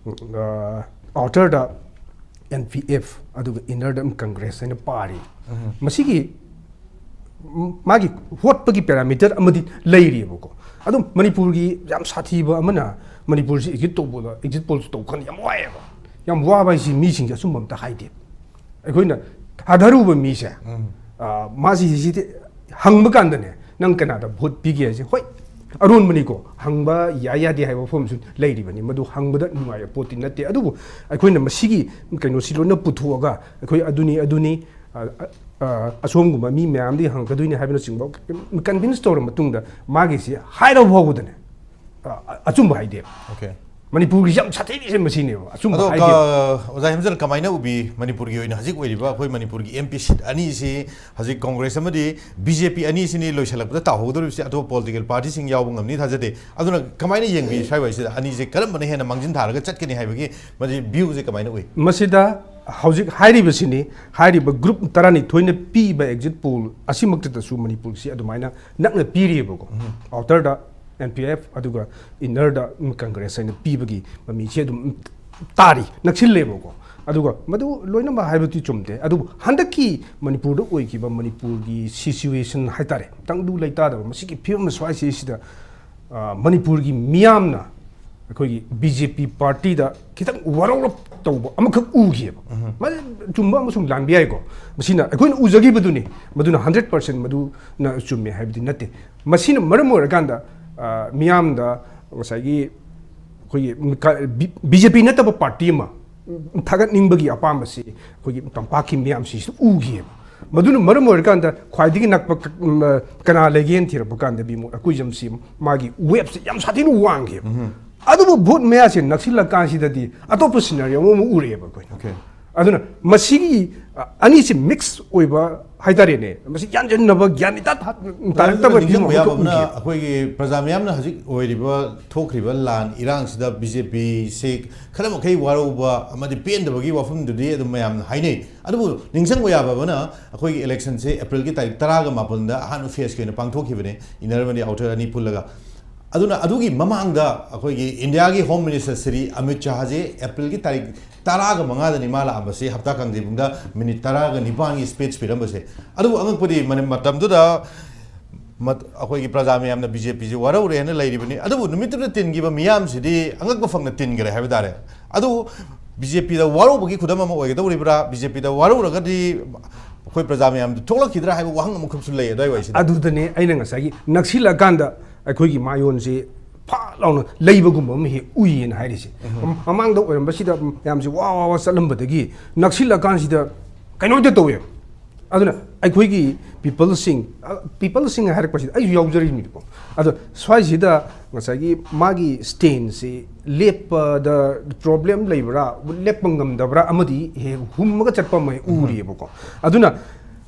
ꯑ, ꯑꯥꯎꯇꯔꯗ ꯑꯦꯟ ꯄꯤ ꯑꯦꯐ ꯑꯗꯨꯒ ꯏꯟꯅꯔꯗ ꯀꯪꯒ꯭ꯔꯦꯁ ꯍꯥꯏꯅ ꯄꯥꯔꯤ꯫ ꯃꯁꯤꯒꯤ ꯃꯥꯒꯤ ꯍꯣꯠꯄꯒꯤ ꯄꯦꯔꯥꯃꯤꯇꯔ ꯑꯃꯗꯤ ꯂꯩꯔꯤꯑꯕꯀꯣ꯫ ꯑꯗꯨꯝ ꯃꯅꯤꯄꯨꯔꯒꯤ ꯌꯥꯝ ꯁꯥꯊꯤꯕ ꯑꯃꯅ ꯃꯅꯤꯄꯨꯔꯁꯤ ꯑꯦꯛꯖꯤꯠ ꯇꯧꯕꯗ, ꯑꯦꯛꯖꯤꯠ ꯄꯣꯜꯁꯤ ꯇꯧꯕ ꯀꯥꯟꯗ ꯌꯥꯝ ꯋꯥꯏꯑꯦꯕ꯫ ꯌꯥꯝ ꯋꯥꯕ ꯍꯥꯏꯁꯤ ꯃꯤꯁꯤꯡꯁꯦ ꯑꯆꯨꯝꯕ ꯑꯝꯇ ꯍꯥꯏꯗꯦ꯫ ꯑꯩꯈꯣꯏꯅ ꯊꯥꯗꯔꯨꯕ ꯃꯤꯁꯦ, ꯎꯝ꯫ ꯑ, ꯃꯥꯁꯤ ꯁꯤꯗꯤ ꯍꯪꯕ ꯀꯥꯟꯗꯅꯦ, "ꯅꯪ ꯀꯅꯥꯗ ꯚꯣꯠ ꯄꯤꯒꯦ?" ꯍꯥꯏꯁꯦ, ꯍꯣꯏ, ꯑꯔꯣꯟꯕꯅꯤꯀꯣ, ꯍꯪꯕ ꯌꯥꯏ ꯌꯥꯗꯦ ꯍꯥꯏꯕ ꯋꯥꯐꯝꯁꯨ ꯂꯩꯔꯤꯕꯅꯤ, ꯃꯗꯨ ꯍꯪꯕꯗ ꯅꯨꯡꯉꯥꯏꯕ ꯄꯣꯠꯇꯤ ꯅꯠꯇꯦ꯫ ꯑꯗꯨꯕꯨ ꯑꯩꯈꯣꯏꯅ ꯃꯁꯤꯒꯤ ꯀꯩꯅꯣꯁꯤ ꯂꯣꯏꯅ ꯄꯨꯊꯣꯛꯑꯒ, ꯑꯩꯈꯣꯏ ꯑꯗꯨꯅꯤ, ꯑꯗꯨꯅꯤ, ꯑ, ꯑ, ꯑ, ꯑꯁꯣꯝꯒꯨꯝꯕ ꯃꯤ ꯃꯌꯥꯝꯗꯒꯤ ꯍꯪꯉꯛꯀꯗꯣꯏꯅꯤ ꯍꯥꯏꯕꯅꯆꯤꯡꯕ convince ꯇꯧꯔ ꯃꯇꯨꯡꯗ, ꯃꯥꯒꯤꯁꯤ ꯍꯥꯏꯔꯕ ꯐꯥꯎꯕꯗꯅꯦ, ꯑ, ꯑ, ꯑꯆꯨꯝꯕ ꯍꯥꯏꯗꯦꯕ꯫ Okay꯫ ꯃꯅꯤꯄꯨꯔꯒꯤꯁꯤ ꯌꯥꯝ ꯁꯥꯊꯤꯔꯤꯁꯦ ꯃꯁꯤꯅꯦꯕ, ꯑꯆꯨꯝꯕ ꯑꯗꯣ ꯍꯥꯏꯗꯦꯕ꯫ ꯀ-, ꯑꯣꯖꯥ ꯍꯦꯝꯆꯟ, ꯀꯃꯥꯏꯅ ꯎꯕꯤ ꯃꯅꯤꯄꯨꯔꯒꯤ ꯑꯣꯏꯅ ꯍꯧꯖꯤꯛ ꯑꯣꯏꯔꯤꯕ ꯑꯩꯈꯣꯏ ꯃꯅꯤꯄꯨꯔꯒꯤ M P seat ꯑꯅꯤꯁꯤ? ꯍꯧꯖꯤꯛ ꯀꯣꯡꯒ꯭ꯔꯦꯁ ꯑꯃꯗꯤ B J P ꯑꯅꯤꯁꯤꯅꯤ ꯂꯣꯏꯁꯤꯜꯂꯛꯄꯗ ꯇꯥꯍꯧꯒꯗꯧꯔꯤꯕꯁꯤ, ꯑꯇꯣꯞꯄ political partyꯁꯤꯡ ꯌꯥꯎꯕ ꯉꯝꯅꯤ ꯊꯥꯖꯗꯦ꯫ ꯑꯗꯨꯅ ꯀꯃꯥꯏꯅ ꯌꯦꯡꯕꯤ ꯁ꯭ꯋꯥꯏꯋꯥꯏꯁꯤꯗ? ꯑꯅꯤꯁꯦ ꯀꯔꯝꯕꯅ ꯍꯦꯟꯅ ꯃꯥꯡꯖꯤꯟ ꯊꯥꯔꯒ ꯆꯠꯀꯅꯤ ꯍꯥꯏꯕꯒꯤ ꯃꯁꯤ viewꯁꯦ ꯀꯃꯥꯏꯅ ꯎꯏ? ꯃꯁꯤꯗ ꯍꯧꯖꯤꯛ ꯍꯥꯏꯔꯤꯕꯁꯤꯅꯤ, ꯍꯥꯏꯔꯤꯕ group ꯇꯔꯥꯅꯤꯊꯣꯏꯅ ꯄꯤꯕ exit poll ꯑꯁꯤꯃꯛꯇꯗꯁꯨ ꯃꯅꯤꯄꯨꯔꯁꯤ ꯑꯗꯨꯃꯥꯏꯅ ꯅꯛꯅ ꯄꯤꯔꯤꯑꯕꯀꯣ꯫ ꯎꯝ꯫ Outerꯗ N P F, ꯑꯗꯨꯒ innerꯗ ꯀꯪꯒ꯭ꯔꯦꯁ ꯍꯥꯏꯅ ꯄꯤꯕꯒꯤ ꯃꯃꯤꯁꯦ ꯑꯗꯨꯝ ꯇꯥꯔꯤ, ꯅꯛꯁꯤꯜꯂꯦꯕꯀꯣ꯫ ꯑꯗꯨꯒ ꯃꯗꯨ ꯂꯣꯏꯅꯃꯛ ꯍꯥꯏꯕꯗꯤ ꯆꯨꯝꯗꯦ, ꯑꯗꯨꯕꯨ ꯍꯟꯗꯛꯀꯤ ꯃꯅꯤꯄꯨꯔꯗ ꯑꯣꯏꯈꯤꯕ ꯃꯅꯤꯄꯨꯔꯒꯤ situation ꯍꯥꯏꯇꯥꯔꯦ, ꯇꯪꯗꯨ ꯂꯩꯇꯥꯗꯕ ꯃꯁꯤꯒꯤ ꯐꯤꯕꯝ ꯁ꯭ꯋꯥꯏꯁꯤꯁꯤꯗ, ꯑ, ꯃꯅꯤꯄꯨꯔꯒꯤ ꯃꯤꯌꯥꯝꯅ ꯑꯩꯈꯣꯏꯒꯤ B J P partyꯗ ꯈꯤꯇꯪ ꯋꯥꯔꯧꯔꯞ ꯇꯧꯕ ꯑꯃꯈꯛ ꯎꯈꯤꯑꯕ꯫ ꯎꯝ꯫ ꯃꯁꯤ ꯆꯨꯝꯕ ꯑꯃꯁꯨꯡ ꯂꯥꯟꯕ ꯌꯥꯏꯀꯣ, ꯃꯁꯤꯅ ꯑꯩꯈꯣꯏꯅ ꯎꯖꯈꯤꯕꯗꯨꯅꯤ, ꯃꯗꯨꯅ hundred percent ꯃꯗꯨꯅ ꯆꯨꯝꯃꯦ ꯍꯥꯏꯕꯗꯤ ꯅꯠꯇꯦ꯫ ꯃꯁꯤꯅ ꯃꯔꯝ ꯑꯣꯏꯔꯀꯥꯟꯗ, ꯑ, ꯃꯤꯌꯥꯝꯗ ꯉꯁꯥꯏꯒꯤ ꯑꯩꯈꯣꯏꯒꯤ ꯀ-, ꯕꯤ-, B J P ꯅꯠꯇꯕ party ꯑꯃ ꯊꯥꯒꯠꯅꯤꯡꯕꯒꯤ ꯑꯄꯥꯝꯕꯁꯤ ꯑꯩꯈꯣꯏꯒꯤ ꯇꯝꯄꯥꯛꯀꯤ ꯃꯤꯌꯥꯝꯁꯤꯁꯨ ꯎꯈꯤꯑꯕ꯫ ꯃꯗꯨꯅ ꯃꯔꯝ ꯑꯣꯏꯔꯀꯥꯟꯗ ꯈ꯭ꯋꯥꯏꯗꯒꯤ ꯅꯛꯄ ꯀ-, ꯀꯅꯥ ꯂꯩꯒꯦꯅ ꯊꯤꯔꯛꯄ ꯀꯥꯟꯗ ꯕꯤꯃꯣꯠ ꯑꯀꯨꯏꯖꯝꯁꯤ ꯃꯥꯒꯤ waveꯁꯦ ꯌꯥꯝ ꯁꯥꯊꯤꯅ ꯋꯥꯡꯈꯤꯑꯕ꯫ ꯎꯝ꯫ ꯑꯗꯨꯕꯨ vote ꯃꯌꯥꯁꯦ ꯅꯛꯁꯤꯜꯂꯀꯥꯟꯁꯤꯗꯗꯤ ꯑꯇꯣꯞꯄ scenario ꯑꯃꯃꯨꯛ ꯎꯔꯛꯑꯦꯕ ꯑꯩꯈꯣꯏꯅ꯫ Okay꯫ ꯑꯗꯨꯅ ꯃꯁꯤꯒꯤ, ꯑ, ꯑꯅꯤꯁꯤ mix ꯑꯣꯏꯕ ꯍꯥꯏꯇꯥꯔꯦꯅꯦ, ꯃꯁꯤ ꯌꯥꯟꯁꯤꯟꯅꯕ, ꯒ꯭ꯌꯥꯟ ꯏꯇꯥ ꯊꯥ-, ꯇꯥꯔꯛꯇꯕ ꯐꯤꯕꯝ ꯅꯤꯡꯁꯤꯡꯕ ꯑꯃꯈꯛ ꯌꯥꯕ ꯑꯃꯅ, ꯎꯈꯤꯕ꯫ ꯑꯩꯈꯣꯏꯒꯤ ꯄ꯭ꯔꯖꯥ ꯃꯤꯌꯥꯝꯅ ꯍꯧꯖꯤꯛ ꯑꯣꯏꯔꯤꯕ ꯊꯣꯛꯈ꯭ꯔꯤꯕ ꯂꯥꯟ ꯏꯔꯥꯡꯁꯤꯗ B J Pꯁꯦ ꯈꯔ ꯃꯈꯩ ꯋꯥꯔꯧꯕ ꯑꯃꯗꯤ ꯄꯦꯟꯗꯕꯒꯤ ꯋꯥꯐꯝꯗꯨꯗꯤ ꯑꯗꯨꯝ ꯃꯌꯥꯝꯅ ꯍꯥꯏꯅꯩ꯫ ꯑꯗꯨꯕꯨ ꯅꯤꯡꯁꯤꯡꯕ ꯌꯥꯕ ꯑꯃꯅ, ꯑꯩꯈꯣꯏꯒꯤ electionꯁꯦ Aprilꯒꯤ ꯇꯥꯔꯤꯛ ꯇꯔꯥꯒ ꯃꯥꯄꯟꯗ ꯑꯍꯥꯟꯕ phaseꯀꯤ ꯑꯣꯏꯅ ꯄꯥꯡꯊꯣꯛꯈꯤꯕꯅꯦ, inner ꯑꯃꯗꯤ outer ꯑꯅꯤ ꯄꯨꯜꯂꯒ꯫ ꯑꯗꯨꯅ ꯑꯗꯨꯒꯤ ꯃꯃꯥꯡꯗ ꯑꯩꯈꯣꯏꯒꯤ Indiaꯒꯤ Home Minister ꯁ꯭ꯔꯤ ꯑꯃꯤꯠ ꯁꯥꯍꯁꯦ Aprilꯒꯤ ꯇꯥꯔꯤꯛ ꯇꯔꯥꯒ ꯃꯉꯥꯗꯅꯤ ꯃꯥ ꯂꯥꯛꯑꯝꯕꯁꯦ, ꯍꯞꯇꯥ ꯀꯥꯡꯖꯩꯕꯨꯡꯗ minute ꯇꯔꯥꯒ ꯅꯤꯄꯥꯟꯒꯤ speech ꯄꯤꯔꯝꯕꯁꯦ꯫ ꯑꯗꯨꯕꯨ ꯑꯉꯛꯄꯗꯤ ꯃꯅꯤ-, ꯃꯇꯝꯗꯨꯗ ꯃꯠ-, ꯑꯩꯈꯣꯏꯒꯤ ꯄ꯭ꯔꯖꯥ ꯃꯌꯥꯝꯅ B J Pꯁꯦ ꯋꯥꯔꯧꯔꯦ ꯍꯥꯏꯅ ꯂꯩꯔꯤꯕꯅꯤ꯫ ꯑꯗꯨꯕꯨ ꯅꯨꯃꯤꯠꯇꯨꯗ ꯇꯤꯟꯈꯤꯕ ꯃꯤꯌꯥꯝꯁꯤꯗꯤ ꯑꯉꯛꯄ ꯐꯪꯅ ꯇꯤꯟꯈ꯭ꯔꯦ ꯍꯥꯏꯕ ꯇꯥꯔꯦ꯫ ꯑꯗꯨꯕꯨ ꯕꯤ ꯖꯦ ꯄꯤꯗ ꯋꯥꯔꯧꯕꯒꯤ ꯈꯨꯗꯝ ꯑꯃ ꯑꯣꯏꯒꯗꯧꯔꯤꯕ꯭ꯔꯥ? ꯕꯤ ꯖꯦ ꯄꯤꯗ ꯋꯥꯔꯧꯔꯒꯗꯤ ꯑꯩꯈꯣꯏ ꯄ꯭ꯔꯖꯥ ꯃꯌꯥꯝꯗꯨ ꯊꯣꯛꯂꯛꯈꯤꯗ꯭ꯔꯥ ꯍꯥꯏꯕ ꯋꯥꯍꯪ ꯑꯃꯈꯛꯁꯨ ꯂꯩ ꯑꯗꯨꯋꯥꯏ ꯋꯥꯏꯁꯤꯗ꯫ ꯑꯗꯨꯗꯅꯦ ꯑꯩꯅ ꯉꯁꯥꯏꯒꯤ ꯅꯛꯁꯤꯜꯂꯛꯑꯀꯥꯟꯗ ꯑꯩꯈꯣꯏꯒꯤ ꯃꯥꯌꯣꯟꯁꯦ ꯐꯥ ꯂꯥꯎꯅ ꯂꯩꯕꯒꯨꯝꯕ ꯑꯃ ꯍꯦꯛ ꯎꯏꯌꯦꯅ ꯍꯥꯏꯔꯤꯁꯦ꯫ ꯃꯃꯥꯡꯗ ꯑꯣꯏꯔꯝꯕꯁꯤꯗ ꯃꯌꯥꯝꯁꯦ ꯋꯥ ꯋꯥ ꯋꯥ ꯆꯠꯂꯝꯕꯗꯒꯤ ꯅꯛꯁꯤꯜꯂꯛꯑꯀꯥꯟꯁꯤꯗ ꯀꯩꯅꯣꯝꯇ ꯇꯧꯋꯦꯕ꯫ ꯑꯗꯨꯅ ꯑꯩꯈꯣꯏꯒꯤ ꯄꯤꯄꯜꯁꯤꯡ, ꯄꯤꯄꯜꯁꯤꯡ ꯍꯥꯏꯔꯛꯄꯁꯤꯗ ꯑꯩꯁꯨ ꯌꯥꯎꯖꯔꯤꯅꯤꯀꯣ꯫ ꯑꯗꯣ ꯁ꯭ꯋꯥꯏꯁꯤꯗ ꯉꯁꯥꯏꯒꯤ ꯃꯥꯒꯤ ꯁ꯭ꯇꯦꯟꯁꯤ ꯂꯦꯞꯄꯗ ꯄ꯭ꯔꯣꯕ꯭ꯂꯦꯝ ꯂꯩꯕ꯭ꯔꯥ, ꯂꯦꯞꯄ ꯉꯝꯗꯕ꯭ꯔꯥ ꯑꯃꯗꯤ ꯍꯦꯛ ꯍꯨꯝꯃꯒ ꯆꯠꯄ ꯑꯃ ꯍꯦꯛ ꯎꯔꯤꯑꯕꯀꯣ꯫ ꯑꯗꯨꯅ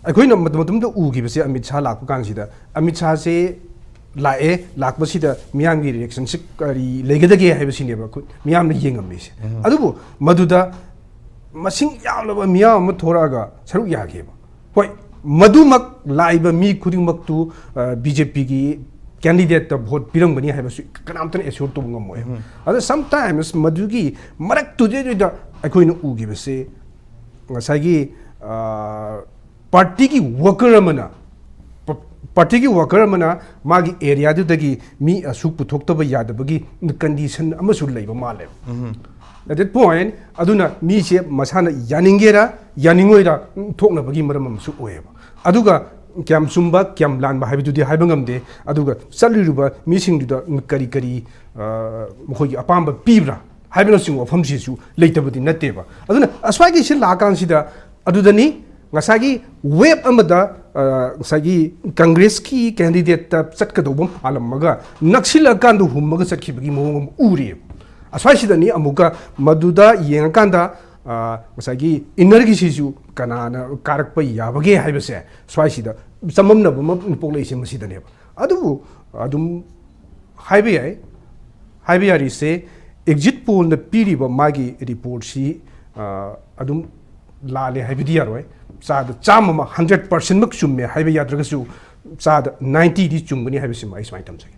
ꯑꯩꯈꯣꯏꯅ ꯃꯇꯝ ꯃꯇꯝꯗ ꯎꯈꯤꯕꯁꯦ ꯑꯃꯤꯠ ꯁꯥꯍ ꯂꯥꯛꯄ ꯀꯥꯟꯁꯤꯗ, ꯑꯃꯤꯠ ꯁꯥꯍꯁꯦ ꯂꯥꯛꯑꯦ, ꯂꯥꯛꯄꯁꯤꯗ ꯃꯤꯌꯥꯝꯒꯤ ꯔꯤꯌꯦꯛꯁꯟꯁꯤ ꯀꯔꯤ ꯂꯩꯒꯗꯒꯦ ꯍꯥꯏꯕꯁꯤꯅꯦꯕ ꯑꯩꯈꯣꯏ ꯃꯤꯌꯥꯝꯅ ꯌꯦꯡꯉꯝꯃꯤꯁꯦ꯫ ꯑꯗꯨꯕꯨ ꯃꯗꯨꯗ ꯃꯁꯤꯡ ꯌꯥꯝꯂꯕ ꯃꯤꯌꯥꯝ ꯑꯃ ꯊꯣꯔꯛꯑꯒ ꯁꯔꯨꯛ ꯌꯥꯈꯤꯕ꯫ ꯍꯣꯏ, ꯃꯗꯨꯃꯛ ꯂꯥꯛꯏꯕ ꯃꯤ ꯈꯨꯗꯤꯡꯃꯛꯇꯨ ꯕꯤ ꯖꯦ ꯄꯤꯒꯤ ꯀꯦꯟꯗꯤꯗꯦꯠꯇ ꯚꯣꯠ ꯄꯤꯔꯝꯒꯅꯤ ꯍꯥꯏꯕꯁꯨ ꯀꯅꯥꯝꯇꯅ ꯑꯦꯁ꯭ꯌꯣꯔ ꯇꯧꯕ ꯉꯝꯃꯣꯏ꯫ ꯑꯗꯣ ꯁꯝꯇꯥꯏꯝꯁ ꯃꯗꯨꯒꯤ ꯃꯔꯛꯇꯨꯗꯩꯗꯨꯗ ꯑꯩꯈꯣꯏꯅ ꯎꯈꯤꯕꯁꯦ ꯉꯁꯥꯏꯒꯤ ꯄꯥꯔꯇꯤꯒꯤ ꯋꯥꯀꯔ ꯑꯃꯅ, ꯄꯥꯔꯇꯤꯒꯤ ꯋꯥꯀꯔ ꯑꯃꯅ ꯃꯥꯒꯤ ꯑꯦꯔꯤꯌꯥꯗꯨꯗꯒꯤ ꯃꯤ ꯑꯁꯨꯛ ꯄꯨꯊꯣꯛꯇꯕ ꯌꯥꯗꯕꯒꯤ ꯀꯟꯗꯤꯁꯟ ꯑꯃꯁꯨ ꯂꯩꯕ ꯃꯥꯜꯂꯦꯕ꯫ At that point, ꯑꯗꯨꯅ ꯃꯤꯁꯦ ꯃꯁꯥꯅ ꯌꯥꯅꯤꯡꯒꯦꯔꯥ ꯌꯥꯅꯤꯡꯉꯣꯏꯔꯥ ꯊꯣꯛꯅꯕꯒꯤ ꯃꯔꯝ ꯑꯃꯁꯨ ꯑꯣꯏꯌꯦꯕ꯫ ꯑꯗꯨꯒ ꯀꯌꯥꯝ ꯆꯨꯝꯕ ꯀꯌꯥꯝ ꯂꯥꯟꯕ ꯍꯥꯏꯕꯗꯨꯗꯤ ꯍꯥꯏꯕ ꯉꯝꯗꯦ꯫ ꯑꯗꯨꯒ ꯆꯠꯂꯨꯔꯤꯕ ꯃꯤꯁꯤꯡꯗꯨꯗ ꯀꯔꯤ ꯀꯔꯤ ꯃꯈꯣꯏꯒꯤ ꯑꯄꯥꯝꯕ ꯄꯤꯕ꯭ꯔꯥ ꯍꯥꯏꯕꯅꯆꯤꯡꯕ ꯋꯥꯐꯝꯁꯤꯁꯨ ꯂꯩꯇꯕꯗꯤ ꯅꯠꯇꯦꯕ꯫ ꯑꯗꯨꯅ ꯑꯁ꯭ꯋꯥꯏꯒꯤꯁꯤ ꯂꯥꯛꯑꯀꯥꯟꯁꯤꯗ ꯑꯗꯨꯗꯅꯤ ꯉꯁꯥꯏꯒꯤ ꯋꯦꯕ ꯑꯃꯗ ꯉꯁꯥꯏꯒꯤ ꯀꯪꯒ꯭ꯔꯦꯁꯀꯤ ꯀꯦꯟꯗꯤꯗꯦꯠꯇ ꯆꯠꯀꯗꯧꯕ ꯄꯥꯜꯂꯝꯃꯒ ꯅꯛꯁꯤꯜꯂꯛꯑꯀꯥꯟꯗ ꯍꯨꯝꯃꯒ ꯆꯠꯈꯤꯕꯒꯤ ꯃꯑꯣꯡ ꯑꯃ ꯎꯔꯤꯑꯕ꯫ ꯑꯁ꯭ꯋꯥꯏꯁꯤꯗꯅꯤ ꯑꯃꯨꯛꯀ ꯃꯗꯨꯗ ꯌꯦꯡꯉꯀꯥꯟꯗ ꯉꯁꯥꯏꯒꯤ ꯏꯟꯅꯔꯒꯤꯁꯤꯁꯨ ꯀꯅꯥꯅ ꯀꯥꯔꯛꯄ ꯌꯥꯕꯒꯦ ꯍꯥꯏꯕꯁꯦ ꯁ꯭ꯋꯥꯏꯁꯤꯗ ꯆꯃꯝꯅꯕ ꯑꯃ ꯄꯣꯛꯂꯛꯏꯁꯦ ꯃꯁꯤꯗꯅꯦꯕ꯫ ꯑꯗꯨꯕꯨ ꯑꯗꯨꯝ ꯍꯥꯏꯕ ꯌꯥꯏ꯫ ꯍꯥꯏꯕ ꯌꯥꯔꯤꯁꯦ, ꯑꯦꯛꯖꯤꯠ ꯄꯣꯜꯅ ꯄꯤꯔꯤꯕ ꯃꯥꯒꯤ ꯔꯤꯄꯣꯔꯠꯁꯤ ꯑꯗꯨꯝ ꯂꯥꯜꯂꯦ ꯍꯥꯏꯕꯗꯤ ꯌꯥꯔꯣꯏ꯫ ꯆꯥꯗ ꯆꯥꯝꯃ ꯑꯃ, ꯍꯟꯗ꯭ꯔꯦꯠ ꯄꯥꯔꯁꯦꯟꯃꯛ ꯆꯨꯝꯃꯦ ꯍꯥꯏꯕ ꯌꯥꯗ꯭ꯔꯒꯁꯨ, ꯆꯥꯗ ꯅꯥꯏꯟꯇꯤꯗꯤ ꯆꯨꯝꯒꯅꯤ ꯍꯥꯏꯕꯁꯤꯃ ꯑꯩ ꯁꯨꯃꯥꯏꯅ ꯊꯝꯖꯒꯦ꯫